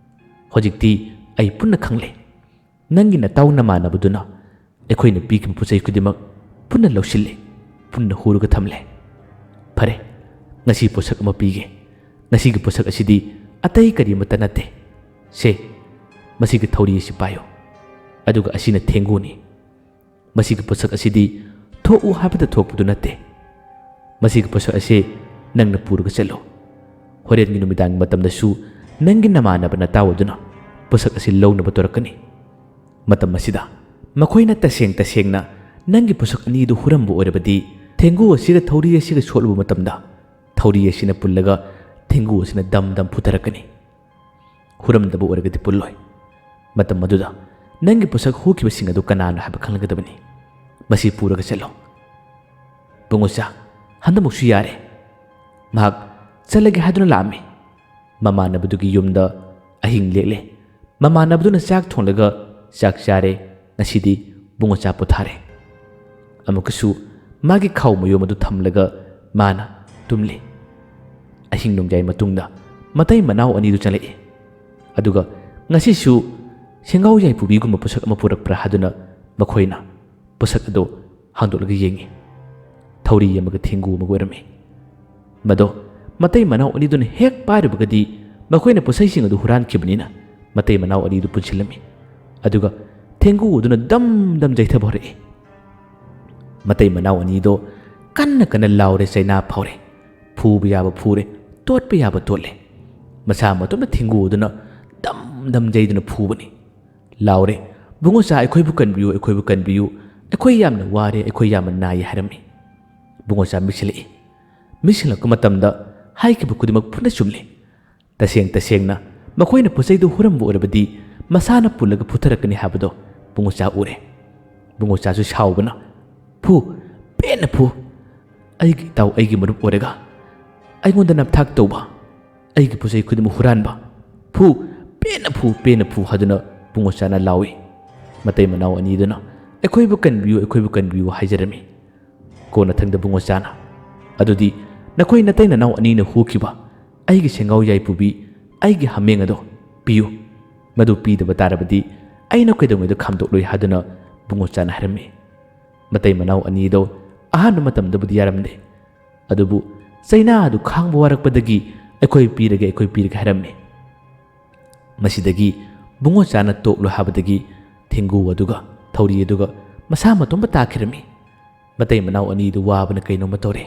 "ꯍꯧꯖꯤꯛꯇꯤ ꯑꯩ ꯄꯨꯟꯅ ꯈꯪꯂꯦ꯫ ꯅꯪꯒꯤ ꯅꯇꯥꯎ ꯅꯃꯥꯟꯅꯕꯗꯨꯅ ꯑꯩꯈꯣꯏꯅ ꯄꯤꯈꯤꯕ ꯄꯣꯠ ꯆꯩ ꯈꯨꯗꯤꯡꯃꯛ ꯄꯨꯟꯅ ꯂꯧꯁꯤꯜꯂꯦ, ꯄꯨꯟꯅ ꯍꯨꯔꯒ ꯊꯝꯂꯦ꯫ ꯐꯔꯦ, ꯉꯁꯤ ꯄꯣꯠꯁꯛ ꯑꯃ ꯄꯤꯒꯦ꯫ ꯉꯁꯤꯒꯤ ꯄꯣꯠꯁꯛ ꯑꯁꯤꯗꯤ ꯑꯇꯩ ꯀꯔꯤꯃꯠꯇ ꯅꯠꯇꯦ꯫ ꯁꯦ, ꯃꯁꯤꯒꯤ ꯊꯧꯔꯤ ꯑꯁꯤ ꯄꯥꯏꯌꯨ꯫ ꯑꯗꯨꯒ ꯑꯁꯤꯅ ꯊꯦꯡꯒꯨꯅꯤ꯫ ꯃꯁꯤꯒꯤ ꯄꯣꯠꯁꯛ ꯑꯁꯤꯗꯤ ꯊꯣꯛꯎ ꯍꯥꯏꯕꯗ ꯊꯣꯛꯄꯗꯨ ꯅꯠꯇꯦ꯫ ꯃꯁꯤꯒꯤ ꯄꯣꯠꯁꯛ ꯑꯁꯤ ꯅꯪꯅ ꯄꯨꯔꯒ ꯆꯠꯂꯨ꯫ ꯍꯣꯔꯦꯟꯒꯤ ꯅꯨꯃꯤꯗꯥꯡꯒꯤ ꯃꯇꯝꯗꯁꯨ ꯅꯪꯒꯤ ꯅꯃꯥꯟꯅꯕ ꯅꯇꯥꯎ ꯑꯗꯨꯅ ꯄꯣꯠꯁꯛ ꯑꯁꯤ ꯂꯧꯅꯕ ꯇꯧꯔꯛꯀꯅꯤ꯫ ꯃꯇꯝ ꯑꯁꯤꯗ ꯃꯈꯣꯏꯅ ꯇꯁꯦꯡ ꯇꯁꯦꯡꯅ ꯅꯪꯒꯤ ꯄꯣꯠꯁꯛ ꯑꯅꯤꯗꯨ ꯍꯨꯔꯝꯕ ꯑꯣꯏꯔꯕꯗꯤ, ꯊꯦꯡꯒꯨ ꯑꯁꯤꯒ ꯊꯧꯔꯤ ꯑꯁꯤꯒ ꯁꯣꯛꯂꯨꯕ ꯃꯇꯝꯗ, ꯊꯧꯔꯤ ꯑꯁꯤꯅ ꯄꯨꯜꯂꯒ ꯊꯦꯡꯒꯨ ꯑꯁꯤꯅ ꯗꯝ ꯗꯝ ꯐꯨꯊꯔꯛꯀꯅꯤ꯫ ꯍꯨꯔꯝꯗꯕ ꯑꯣꯏꯔꯒꯗꯤ ꯄꯨꯜꯂꯣꯏ꯫ ꯃꯇꯝ ꯑꯗꯨꯗ ꯅꯪꯒꯤ ꯄꯣꯠꯁꯛ ꯍꯨꯈꯤꯕꯁꯤꯡ ꯑꯗꯨ ꯀꯅꯥꯅꯣ ꯍꯥꯏꯕ ꯈꯪꯂꯒꯗꯕꯅꯤ꯫ ꯃꯁꯤ ꯄꯨꯔꯒ ꯆꯠꯂꯣ꯫ ꯕꯨꯡꯉꯣꯆꯥ, ꯍꯟꯗꯛꯃꯨꯛꯁꯨ ꯌꯥꯔꯦ꯫" ꯃꯍꯥꯛ ꯆꯠꯂꯒꯦ ꯍꯥꯏꯗꯨꯅ ꯂꯥꯛꯑꯝꯃꯤ꯫ ꯃꯃꯥꯟꯅꯕꯗꯨꯒꯤ ꯌꯨꯝꯗ ꯑꯍꯤꯡ ꯂꯦꯛꯂꯦ꯫ ꯃꯃꯥꯟꯅꯕꯗꯨꯅ ꯆꯥꯛ ꯊꯣꯡꯂꯒ ꯆꯥꯛ ꯆꯥꯔꯦ꯫ ꯉꯁꯤꯗꯤ ꯕꯨꯡꯉꯣꯆꯥ ꯄꯣꯊꯥꯔꯦ꯫ ꯑꯃꯨꯛꯀꯁꯨ ꯃꯥꯒꯤ ꯈꯥꯎ ꯃꯌꯣꯝ ꯑꯗꯨ ꯊꯝꯂꯒ ꯃꯥꯅ ꯇꯨꯝꯂꯤ꯫ ꯑꯍꯤꯡ ꯅꯣꯡꯌꯥꯏ ꯃꯇꯨꯡꯗ ꯃꯇꯩ ꯃꯅꯥꯎ ꯑꯅꯤꯗꯨ ꯆꯪꯂꯛꯏ꯫ ꯑꯗꯨꯒ ꯉꯁꯤꯁꯨ ꯁꯦꯡꯒꯥꯎ ꯌꯥꯏꯐꯨꯕꯤꯒꯨꯝꯕ ꯄꯣꯠꯁꯛ ꯑꯃ ꯄꯨꯔꯛꯄ꯭ꯔꯥ ꯍꯥꯏꯗꯨꯅ ꯃꯈꯣꯏꯅ ꯄꯣꯠꯁꯛ ꯑꯗꯨ ꯍꯥꯡꯗꯣꯛꯂꯒ ꯌꯦꯡꯉꯤ꯫ ꯊꯧꯔꯤ ꯑꯃꯒ ꯊꯦꯡꯒꯨ ꯑꯃꯒ ꯑꯣꯏꯔꯝꯃꯤ꯫ ꯃꯗꯣ ꯃꯇꯩ ꯃꯅꯥꯎ ꯑꯅꯤꯗꯨꯅ ꯍꯦꯛ ꯄꯥꯏꯔꯨꯕꯒꯗꯤ ꯃꯈꯣꯏꯅ ꯄꯣꯠꯆꯩꯁꯤꯡ ꯑꯗꯨ ꯍꯨꯔꯥꯟꯈꯤꯕꯅꯤꯅ ꯃꯇꯩ ꯃꯅꯥꯎ ꯑꯅꯤꯗꯨ ꯄꯨꯟꯁꯤꯜꯂꯝꯃꯤ꯫ ꯑꯗꯨꯒ ꯊꯦꯡꯒꯨ ꯑꯗꯨꯅ ꯗꯝ ꯗꯝ ꯌꯩꯊꯕ ꯍꯧꯔꯛꯏ꯫ ꯃꯇꯩ ꯃꯅꯥꯎ ꯑꯅꯤꯗꯣ ꯀꯟꯅ ꯀꯟꯅ ꯂꯥꯎꯔꯦ, ꯆꯩꯅꯥ ꯐꯥꯎꯔꯦ꯫ ꯐꯨꯕ ꯌꯥꯕ ꯐꯨꯔꯦ, ꯇꯣꯠꯄ ꯌꯥꯕ ꯇꯣꯠꯂꯦ꯫ ꯃꯁꯥ ꯃꯇꯣꯝꯇ ꯊꯤꯡꯒꯨꯗꯨꯅ ꯗꯝ ꯗꯝ ꯌꯩꯗꯨꯅ ꯐꯨꯕꯅꯤ꯫ ꯂꯥꯎꯔꯦ, "ꯏꯕꯨꯡꯉꯣꯆꯥ, ꯑꯩꯈꯣꯏꯕꯨ ꯀꯟꯕꯤꯌꯨ, ꯑꯩꯈꯣꯏꯕꯨ ꯀꯟꯕꯤꯌꯨ꯫ ꯑꯩꯈꯣꯏ ꯌꯥꯝꯅ ꯋꯥꯔꯦ, ꯑꯩꯈꯣꯏ ꯌꯥꯝꯅ ꯅꯥꯏ" ꯍꯥꯏꯔꯝꯃꯤ꯫ ꯏꯕꯨꯡꯉꯣꯆꯥ ꯃꯤꯠꯁꯤꯜꯂꯛꯏ꯫ ꯃꯤꯠꯁꯤꯜꯂꯛꯄ ꯃꯇꯝꯗ ꯍꯥꯏꯈꯤꯕ ꯈꯨꯗꯤꯡꯃꯛ ꯄꯨꯟꯅ ꯆꯨꯝꯂꯦ꯫ ꯇꯁꯦꯡ ꯇꯁꯦꯡꯅ ꯃꯈꯣꯏꯅ ꯄꯣꯠ ꯆꯩꯗꯨ ꯍꯨꯔꯝꯕ ꯑꯣꯏꯔꯕꯗꯤ ꯃꯁꯥꯅ ꯄꯨꯜꯂꯒ ꯐꯨꯊꯔꯛꯀꯅꯤ ꯍꯥꯏꯕꯗꯣ ꯏꯕꯨꯡꯉꯣꯆꯥ ꯎꯔꯦ꯫ ꯏꯕꯨꯡꯉꯣꯆꯥꯁꯨ ꯁꯥꯎꯕꯅ, "ꯐꯨ, ꯄꯦꯟꯅ ꯐꯨ꯫ ꯑꯩꯒꯤ ꯏꯇꯥꯎ, ꯑꯩꯒꯤ ꯃꯔꯨꯞ ꯑꯣꯏꯔꯒ ꯑꯩꯉꯣꯟꯗ ꯅꯝꯊꯥꯛ ꯇꯧꯕ, ꯑꯩꯒꯤ ꯄꯣꯠ ꯆꯩ ꯈꯨꯗꯤꯡꯃꯛ ꯍꯨꯔꯥꯟꯕ, ꯐꯨ, ꯄꯦꯟꯅ ꯐꯨ, ꯄꯦꯟꯅ ꯐꯨ" ꯍꯥꯏꯗꯨꯅ ꯏꯕꯨꯡꯉꯣꯆꯥꯅ ꯂꯥꯎꯏ꯫ ꯃꯇꯩ ꯃꯅꯥꯎ ꯑꯅꯤꯗꯨꯅ, "ꯑꯩꯈꯣꯏꯕꯨ ꯀꯟꯕꯤꯌꯨ, ꯑꯩꯈꯣꯏꯕꯨ ꯀꯟꯕꯤꯌꯨ" ꯍꯥꯏꯖꯔꯝꯃꯤ꯫ ꯀꯣꯟꯅꯊꯪꯗ ꯏꯕꯨꯡꯉꯣꯆꯥꯅ, "ꯑꯗꯨꯗꯤ ꯅꯈꯣꯏ ꯅꯇꯩ ꯅꯅꯥꯎ ꯑꯅꯤꯅ ꯍꯨꯈꯤꯕ ꯑꯩꯒꯤ ꯁꯦꯡꯒꯥꯎ ꯌꯥꯏꯄꯨꯕꯤ, ꯑꯩꯒꯤ ꯍꯥꯃꯦꯡ ꯑꯗꯣ ꯄꯤꯌꯨ꯫ ꯃꯗꯨ ꯄꯤꯗꯕ ꯇꯥꯔꯕꯗꯤ ꯑꯩꯅ ꯀꯩꯗꯧꯉꯩꯗ ꯈꯥꯝꯗꯣꯛꯂꯣꯏ" ꯍꯥꯏꯗꯨꯅ ꯏꯕꯨꯡꯉꯣꯆꯥꯅ ꯍꯥꯏꯔꯝꯃꯤ꯫ ꯃꯇꯩ ꯃꯅꯥꯎ ꯑꯅꯤꯗꯣ ꯑꯍꯥꯟꯕ ꯃꯇꯝꯗꯕꯨꯗꯤ ꯌꯥꯔꯝꯗꯦ, ꯑꯗꯨꯕꯨ ꯆꯩꯅꯥ ꯑꯗꯨ ꯈꯥꯡꯕ ꯋꯥꯔꯛꯄꯗꯒꯤ "ꯑꯩꯈꯣꯏ ꯄꯤꯔꯒꯦ, ꯑꯩꯈꯣꯏ ꯄꯤꯔꯒꯦ" ꯍꯥꯏꯔꯝꯃꯤ꯫ ꯃꯁꯤꯗꯒꯤ ꯏꯕꯨꯡꯉꯣꯆꯥꯅ "ꯇꯣꯛꯂꯣ" ꯍꯥꯏꯕꯗꯒꯤ ꯊꯦꯡꯒꯨ ꯑꯗꯨꯒ ꯊꯧꯔꯤ ꯑꯗꯨꯒ ꯃꯁꯥ ꯃꯇꯣꯝꯇ ꯇꯥꯈꯤꯔꯝꯃꯤ꯫ ꯃꯇꯩ ꯃꯅꯥꯎ ꯑꯅꯤꯗꯨ ꯋꯥꯕꯅ ꯀꯩꯅꯣꯝꯃ ꯇꯧꯔꯦ꯫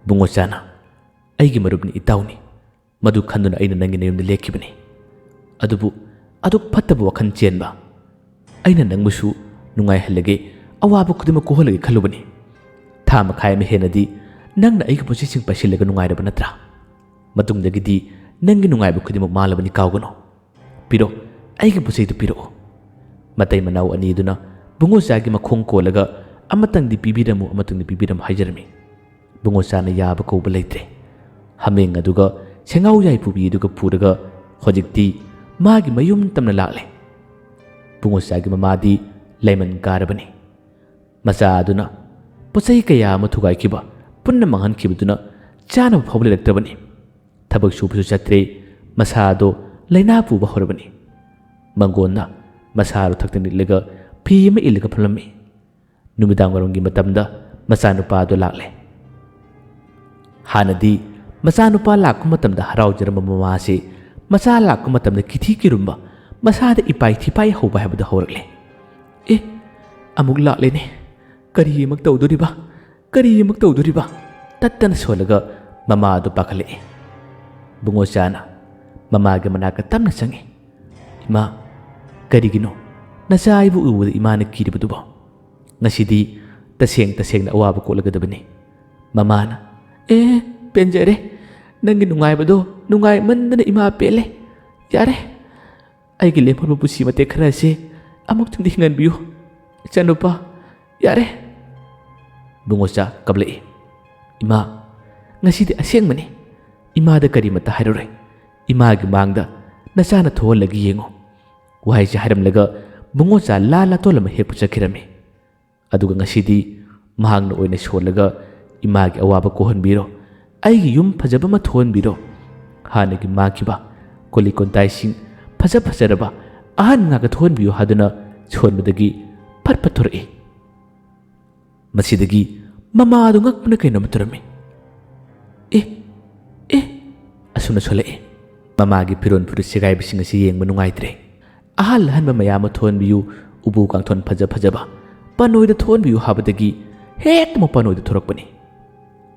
ꯏꯕꯨꯡꯉꯣꯆꯥꯅ, "ꯑꯩꯒꯤ ꯃꯔꯨꯞꯅꯤ, ꯏꯇꯥꯎꯅꯤ, ꯃꯗꯨ ꯈꯟꯗꯨꯅ ꯑꯩꯅ ꯅꯪꯒꯤ ꯅꯌꯨꯝꯗ ꯂꯦꯛꯈꯤꯕꯅꯤ꯫ ꯑꯗꯨꯕꯨ ꯑꯗꯨꯛ ꯐꯠꯇꯕ ꯋꯥꯈꯜ ꯆꯦꯟꯕ, ꯑꯩꯅ ꯅꯪꯕꯨꯁꯨ ꯅꯨꯡꯉꯥꯏꯍꯜꯂꯒꯦ, ꯑꯋꯥꯕ ꯈꯨꯗꯤꯡꯃꯛ ꯀꯣꯛꯍꯜꯂꯒꯦ ꯈꯜꯂꯨꯕꯅꯤ꯫ ꯊꯥ ꯃꯈꯥꯏ ꯑꯃ ꯍꯦꯟꯅꯗꯤ ꯅꯪꯅ ꯑꯩꯒꯤ ꯄꯣꯠꯆꯩꯁꯤꯡ ꯄꯥꯏꯁꯤꯜꯂꯒ ꯅꯨꯡꯉꯥꯏꯔꯕ ꯅꯠꯇ꯭ꯔꯥ? ꯃꯇꯨꯡꯗꯒꯤꯗꯤ ꯅꯪꯒꯤ ꯅꯨꯡꯉꯥꯏꯕ ꯈꯨꯗꯤꯡꯃꯛ ꯃꯥꯡꯂꯕꯅꯤ, ꯀꯥꯎꯒꯅꯨ꯫ ꯄꯤꯔꯣ, ꯑꯩꯒꯤ ꯄꯣꯠꯆꯩꯗꯨ ꯄꯤꯔꯛꯑꯣ"꯫ ꯃꯇꯩ ꯃꯅꯥꯎ ꯑꯅꯤꯗꯨꯅ ꯏꯕꯨꯡꯉꯣꯆꯥꯒꯤ ꯃꯈꯣꯡ ꯀꯣꯜꯂꯒ "ꯑꯃꯇꯪꯗꯤ ꯄꯤꯕꯤꯔꯝꯃꯨ, ꯑꯃꯇꯪꯗꯤ ꯄꯤꯕꯤꯔꯝꯃꯨ" ꯍꯥꯏꯖꯔꯝꯃꯤ꯫ ꯏꯕꯨꯡꯉꯣꯆꯥꯅ ꯌꯥꯕ ꯀꯧꯕ ꯂꯩꯇ꯭ꯔꯦ꯫ ꯍꯥꯃꯦꯡ ꯑꯗꯨꯒ ꯁꯦꯡꯒꯥꯎ ꯌꯥꯏꯄꯨꯕꯤ ꯑꯗꯨꯒ ꯄꯨꯔꯒ ꯍꯧꯖꯤꯛꯇꯤ ꯃꯥꯒꯤ ꯃꯌꯨꯝ ꯇꯝꯅ ꯂꯥꯛꯂꯦ꯫ ꯏꯕꯨꯡꯉꯣꯆꯥꯒꯤ ꯃꯃꯥꯗꯤ ꯂꯩꯃꯟ ꯀꯥꯔꯕꯅꯤ꯫ ꯃꯆꯥ ꯑꯗꯨꯅ ꯄꯣꯠꯆꯩ ꯀꯌꯥ ꯑꯃ ꯊꯨꯒꯥꯏꯈꯤꯕ, ꯄꯨꯟꯅ ꯃꯥꯡꯍꯟꯈꯤꯕꯗꯨꯅ ꯆꯥꯅꯕ ꯐꯥꯎꯕ ꯂꯩꯔꯛꯇ꯭ꯔꯕꯅꯤ꯫ ꯊꯕꯛ ꯁꯨꯕꯁꯨ ꯆꯠꯇ꯭ꯔꯦ꯫ ꯃꯁꯥ ꯑꯗꯣ ꯂꯥꯏꯅꯥ ꯄꯨꯕ ꯍꯧꯔꯕꯅꯤ꯫ ꯃꯪꯒꯣꯟꯅ ꯃꯁꯥ ꯑꯗꯨ ꯊꯛꯇ ꯅꯤꯠꯂꯒ ꯐꯤ ꯑꯃ ꯏꯜꯂꯒ ꯐꯝꯂꯝꯃꯤ꯫ ꯅꯨꯃꯤꯗꯥꯡ ꯋꯥꯏꯔꯝꯒꯤ ꯃꯇꯝꯗ ꯃꯆꯥꯅꯨꯄꯥ ꯑꯗꯨ ꯂꯥꯛꯂꯦ꯫ ꯍꯥꯟꯅꯗꯤ ꯃꯆꯥꯅꯨꯄꯥ ꯂꯥꯛꯄ ꯃꯇꯝꯗ ꯍꯔꯥꯎꯖꯔꯝꯕ ꯃꯃꯥꯁꯤ ꯃꯆꯥ ꯂꯥꯛꯄ ꯃꯇꯝꯗ ꯀꯤꯊꯤ ꯀꯤꯔꯨꯝꯕ, ꯃꯁꯥꯗ ꯏꯄꯥꯏ ꯊꯤꯄꯥꯏ ꯍꯧꯕ ꯍꯥꯏꯕꯗꯨ ꯍꯧꯔꯛꯂꯦ꯫ "ꯑꯦ, ꯑꯃꯨꯛ ꯂꯥꯛꯂꯦꯅꯦ꯫ ꯀꯔꯤ ꯑꯃꯨꯛ ꯇꯧꯗꯣꯔꯤꯕ? ꯀꯔꯤ ꯑꯃꯨꯛ ꯇꯧꯗꯣꯔꯤꯕ?" ꯇꯠꯇꯅ ꯁꯣꯜꯂꯒ ꯃꯃꯥ ꯑꯗꯨ ꯄꯥꯈꯠꯂꯛꯏ꯫ ꯕꯨꯡꯉꯣꯆꯥꯅ ꯃꯃꯥꯒꯤ ꯃꯅꯥꯛꯇ ꯇꯞꯅ ꯆꯪꯏ꯫ "ꯏꯃꯥ, ꯀꯔꯤꯒꯤꯅꯣ ꯅꯆꯥ ꯑꯩꯕꯨ ꯎꯕꯗ ꯏꯃꯥꯅ ꯀꯤꯔꯤꯕꯗꯨꯕꯣ? ꯉꯁꯤꯗꯤ ꯇꯁꯦꯡ ꯇꯁꯦꯡꯅ ꯑꯋꯥꯕ ꯀꯣꯛꯂꯒꯗꯕꯅꯤ꯫" ꯃꯃꯥꯅ, "ꯑꯦ, ꯄꯦꯟꯖꯔꯦ꯫ ꯅꯪꯒꯤ ꯅꯨꯡꯉꯥꯏꯕꯗꯣ ꯅꯨꯡꯉꯥꯏꯃꯟꯗꯅ ꯏꯃꯥ ꯄꯦꯜꯂꯦ꯫ ꯌꯥꯔꯦ, ꯑꯩꯒꯤ ꯂꯦꯝꯍꯧꯕ ꯄꯨꯟꯁꯤ ꯃꯇꯦꯛ ꯈꯔ ꯑꯁꯤ ꯑꯃꯨꯛꯇꯪꯗꯤ ꯍꯤꯡꯍꯟꯕꯤꯌꯨ, ꯏꯆꯥꯅꯨꯄꯥ꯫ ꯌꯥꯔꯦ꯫" ꯕꯨꯡꯉꯣꯆꯥ ꯀꯞꯂꯛꯏ꯫ "ꯏꯃꯥ, ꯉꯁꯤꯗꯤ ꯑꯁꯦꯡꯕꯅꯤ꯫ ꯏꯃꯥꯗ ꯀꯔꯤꯃꯠꯇ ꯍꯥꯏꯔꯔꯣꯏ꯫ ꯏꯃꯥꯒꯤ ꯃꯥꯡꯗ ꯅꯆꯥꯅ ꯊꯣꯛꯍꯜꯂꯒ ꯌꯦꯡꯉꯨ꯫" ꯋꯥꯍꯩꯁꯦ ꯍꯥꯏꯔꯝꯂꯒ ꯕꯨꯡꯉꯣꯆꯥ ꯂꯥ ꯂꯥꯇꯣꯟ ꯑꯃ ꯍꯦꯛꯄ ꯆꯠꯈꯤꯔꯝꯃꯤ꯫ ꯑꯗꯨꯒ ꯉꯁꯤꯗꯤ ꯃꯍꯥꯛꯅ ꯑꯣꯏꯅ ꯁꯣꯜꯂꯒ, "ꯏꯃꯥꯒꯤ ꯑꯋꯥꯕ ꯀꯣꯛꯍꯟꯕꯤꯔꯣ, ꯑꯩꯒꯤ ꯌꯨꯝ ꯐꯖꯕ ꯑꯃ ꯊꯣꯛꯍꯟꯕꯤꯔꯣ, ꯍꯥꯟꯅꯒꯤ ꯃꯥꯡꯈꯤꯕ ꯀꯣꯂꯤ ꯀꯣꯟꯇꯥꯏꯁꯤꯡ ꯐꯖ ꯐꯖꯔꯕ ꯑꯍꯟ ꯉꯥꯛꯇ ꯊꯣꯛꯍꯟꯕꯤꯌꯨ" ꯍꯥꯏꯗꯨꯅ ꯁꯣꯟꯕꯗꯒꯤ ꯐꯠ ꯐꯠ ꯊꯣꯔꯛꯏ꯫ ꯃꯁꯤꯗꯒꯤ ꯃꯃꯥ ꯑꯗꯨ ꯉꯛꯄꯅ ꯀꯩꯅꯣꯝꯃ ꯇꯧꯔꯝꯃꯤ꯫ "ꯑꯦ, ꯑꯦ!" ꯑꯁꯨꯝꯅ ꯁꯣꯜꯂꯛꯏ꯫ ꯃꯃꯥꯒꯤ ꯐꯤꯔꯣꯜ ꯐꯨꯔꯤꯠ ꯁꯦꯒꯥꯏꯕꯁꯤꯡ ꯑꯁꯤ ꯌꯦꯡꯕ ꯅꯨꯡꯉꯥꯏꯇ꯭ꯔꯦ꯫ ꯑꯍꯜ ꯑꯍꯟꯕ ꯃꯌꯥꯝ ꯑꯃ ꯊꯣꯟꯕꯤꯌꯨ, ꯎꯄꯨ ꯀꯥꯡꯊꯣꯟ ꯐꯖ ꯐꯖꯕ, ꯄꯅꯣꯏꯗ ꯊꯣꯟꯕꯤꯌꯨ ꯍꯥꯏꯕꯗꯒꯤ ꯍꯦꯛꯇꯃꯛ ꯄꯅꯣꯏꯗ ꯊꯣꯔꯛꯄꯅꯤ꯫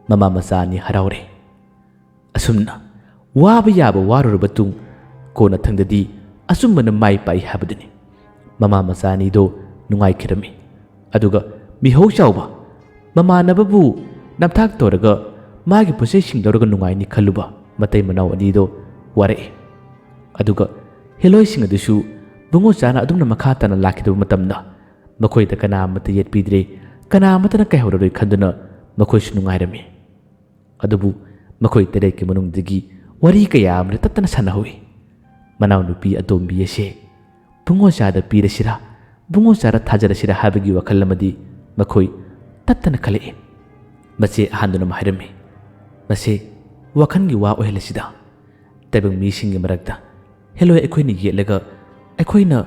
ꯃꯃꯥ ꯃꯆꯥ ꯑꯅꯤ ꯍꯔꯥꯎꯔꯦ꯫ ꯑꯁꯨꯝꯅ ꯋꯥꯕ ꯌꯥꯕ ꯋꯥꯔꯨꯔꯕ ꯇꯨꯡ, ꯀꯣꯟꯅ ꯊꯪꯗꯗꯤ ꯑꯆꯨꯝꯕꯅ ꯃꯥꯏ ꯄꯥꯛꯏ ꯍꯥꯏꯕꯗꯨꯅꯤ꯫ ꯃꯃꯥ ꯃꯆꯥ ꯑꯅꯤꯗꯣ ꯅꯨꯡꯉꯥꯏꯈꯤꯔꯝꯃꯤ꯫ ꯑꯗꯨꯒ ꯃꯤꯍꯧ ꯆꯥꯎꯕ ꯃꯃꯥꯟꯅꯕꯕꯨ ꯅꯝꯊꯥꯛ ꯇꯧꯔꯒ ꯃꯥꯒꯤ ꯄꯣꯠꯆꯩꯁꯤꯡ ꯂꯧꯔꯒ ꯅꯨꯡꯉꯥꯏꯅꯤ ꯈꯜꯂꯨꯕ ꯃꯇꯩ ꯃꯅꯥꯎ ꯑꯅꯤꯗꯣ ꯋꯥꯔꯛꯏ꯫ ꯑꯗꯨꯒ ꯍꯦꯂꯣꯏꯁꯤꯡ ꯑꯗꯨꯁꯨ ꯕꯨꯡꯉꯣꯆꯥꯅ ꯑꯗꯨꯝꯅ ꯃꯈꯥ ꯇꯥꯅ ꯂꯥꯛꯈꯤꯗꯕ ꯃꯇꯝꯗ ꯃꯈꯣꯏꯗ ꯀꯅꯥ ꯑꯃꯠꯇ ꯌꯦꯠꯄꯤꯗ꯭ꯔꯦ, ꯀꯅꯥ ꯑꯃꯠꯇꯅ ꯀꯥꯏꯍꯧꯔꯔꯣꯏ ꯈꯟꯗꯨꯅ ꯃꯈꯣꯏꯁꯨ ꯅꯨꯡꯉꯥꯏꯔꯝꯃꯤ꯫ ꯑꯗꯨꯕꯨ ꯃꯈꯣꯏ ꯇꯔꯦꯠꯀꯤ ꯃꯅꯨꯡꯗꯒꯤ ꯋꯥꯔꯤ ꯀꯌꯥ ꯑꯃꯗꯤ ꯇꯠꯇꯅ ꯁꯥꯟꯅꯍꯧꯏ꯫ ꯃꯅꯥꯎꯅꯨꯄꯤ ꯑꯇꯣꯝꯕꯤ ꯑꯁꯦ ꯕꯨꯡꯉꯣꯆꯥꯗ ꯄꯤꯔꯁꯤꯔꯥ, ꯕꯨꯡꯉꯣꯆꯥꯗ ꯊꯥꯖꯔꯁꯤꯔꯥ ꯍꯥꯏꯕꯒꯤ ꯋꯥꯈꯜ ꯑꯃꯗꯤ ꯃꯈꯣꯏ ꯇꯠꯇꯅ ꯈꯜꯂꯛꯏ꯫ ꯃꯆꯦ ꯑꯍꯥꯟꯗꯨꯅ ꯑꯃ ꯍꯥꯏꯔꯝꯃꯤ, "ꯃꯁꯦ ꯋꯥꯈꯜꯒꯤ ꯋꯥ ꯑꯣꯏꯍꯜꯂꯁꯤꯗ꯫ ꯇꯥꯏꯕꯪ ꯃꯤꯁꯤꯡꯒꯤ ꯃꯔꯛꯇ ꯍꯦꯂꯣꯏ ꯑꯩꯈꯣꯏꯅ ꯌꯦꯠꯂꯒ ꯑꯩꯈꯣꯏꯅ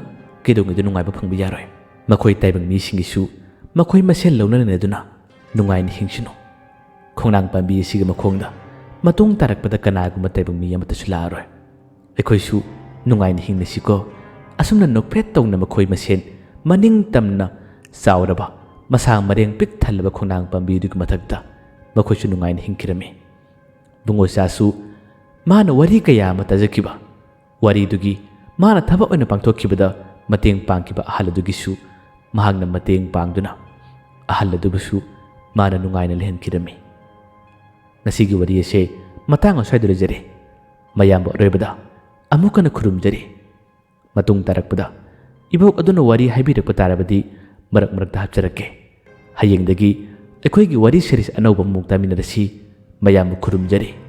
ꯀꯩꯗꯧꯉꯩꯗ ꯅꯨꯡꯉꯥꯏꯕ ꯐꯪꯕ ꯌꯥꯔꯣꯏ꯫ ꯃꯈꯣꯏ ꯇꯥꯏꯕꯪ ꯃꯤꯁꯤꯡꯒꯤꯁꯨ ꯃꯈꯣꯏ ꯃꯁꯦꯜ ꯂꯧꯅ ꯂꯩꯅꯗꯨꯅ ꯅꯨꯡꯉꯥꯏꯅ ꯍꯤꯡꯁꯅꯨ꯫ ꯈꯣꯡꯅꯥꯡ ꯄꯥꯝꯕꯤ ꯑꯁꯤꯒꯤ ꯃꯈꯣꯡꯗ ꯃꯇꯨꯡ ꯇꯥꯔꯛꯄꯗ ꯀꯅꯥꯒꯨꯝꯕ ꯇꯥꯏꯕꯪ ꯃꯤ ꯑꯃꯠꯇꯁꯨ ꯂꯥꯛꯑꯔꯣꯏ꯫ ꯑꯩꯈꯣꯏꯁꯨ ꯅꯨꯡꯉꯥꯏꯅ ꯍꯤꯡꯅꯁꯤꯀꯣ꯫" ꯑꯁꯨꯝꯅ ꯅꯣꯛꯐꯦꯠ ꯇꯧꯅ ꯃꯈꯣꯏ ꯃꯁꯦꯟ ꯃꯅꯤꯡ ꯇꯝꯅ ꯆꯥꯎꯔꯕ, ꯃꯁꯥ ꯃꯔꯦꯡ ꯄꯤꯛ ꯊꯜꯂꯕ ꯈꯣꯡꯅꯥꯡ ꯄꯥꯝꯕꯤꯗꯨꯒꯤ ꯃꯊꯛꯇ ꯃꯈꯣꯏꯁꯨ ꯅꯨꯡꯉꯥꯏꯅ ꯍꯤꯡꯈꯤꯔꯝꯃꯤ꯫ ꯕꯨꯡꯉꯣꯆꯥꯁꯨ ꯃꯥꯅ ꯋꯥꯔꯤ ꯀꯌꯥ ꯑꯃ ꯇꯥꯖꯈꯤꯕ, ꯋꯥꯔꯤꯗꯨꯒꯤ ꯃꯥꯅ ꯊꯕꯛ ꯑꯣꯏꯅ ꯄꯥꯡꯊꯣꯛꯈꯤꯕꯗ ꯃꯇꯦꯡ ꯄꯥꯡꯈꯤꯕ ꯑꯍꯜ ꯑꯗꯨꯒꯤꯁꯨ ꯃꯍꯥꯛꯅ ꯃꯇꯦꯡ ꯄꯥꯡꯗꯨꯅ ꯑꯍꯜ ꯑꯗꯨꯕꯨꯁꯨ ꯃꯥꯅ ꯅꯨꯡꯉꯥꯏꯅ ꯂꯩꯍꯟꯈꯤꯔꯝꯃꯤ꯫ ꯉꯁꯤꯒꯤ ꯋꯥꯔꯤ ꯑꯁꯦ ꯃꯇꯥꯡ ꯑꯁ꯭ꯋꯥꯏꯗ ꯂꯣꯏꯖꯔꯦ꯫ ꯃꯌꯥꯝꯕ ꯑꯔꯣꯏꯕꯗ ꯑꯃꯨꯛ ꯍꯟꯅ ꯈꯨꯔꯨꯝꯖꯔꯤ꯫ ꯃꯇꯨꯡ ꯇꯥꯔꯛꯄꯗ ꯏꯕꯣꯛ ꯑꯗꯨꯅ ꯋꯥꯔꯤ ꯍꯥꯏꯕꯤꯔꯛꯄ ꯇꯥꯔꯕꯗꯤ ꯃꯔꯛ ꯃꯔꯛꯇ ꯍꯥꯞꯆꯔꯛꯀꯦ꯫ ꯍꯌꯦꯡꯗꯒꯤ ꯑꯩꯈꯣꯏꯒꯤ ꯋꯥꯔꯤ series ꯑꯅꯧꯕ ꯑꯃꯨꯛ ꯇꯥꯃꯤꯟꯅꯔꯁꯤ꯫ ꯃꯌꯥꯝꯕꯨ ꯈꯨꯔꯨꯝꯖꯔꯤ꯫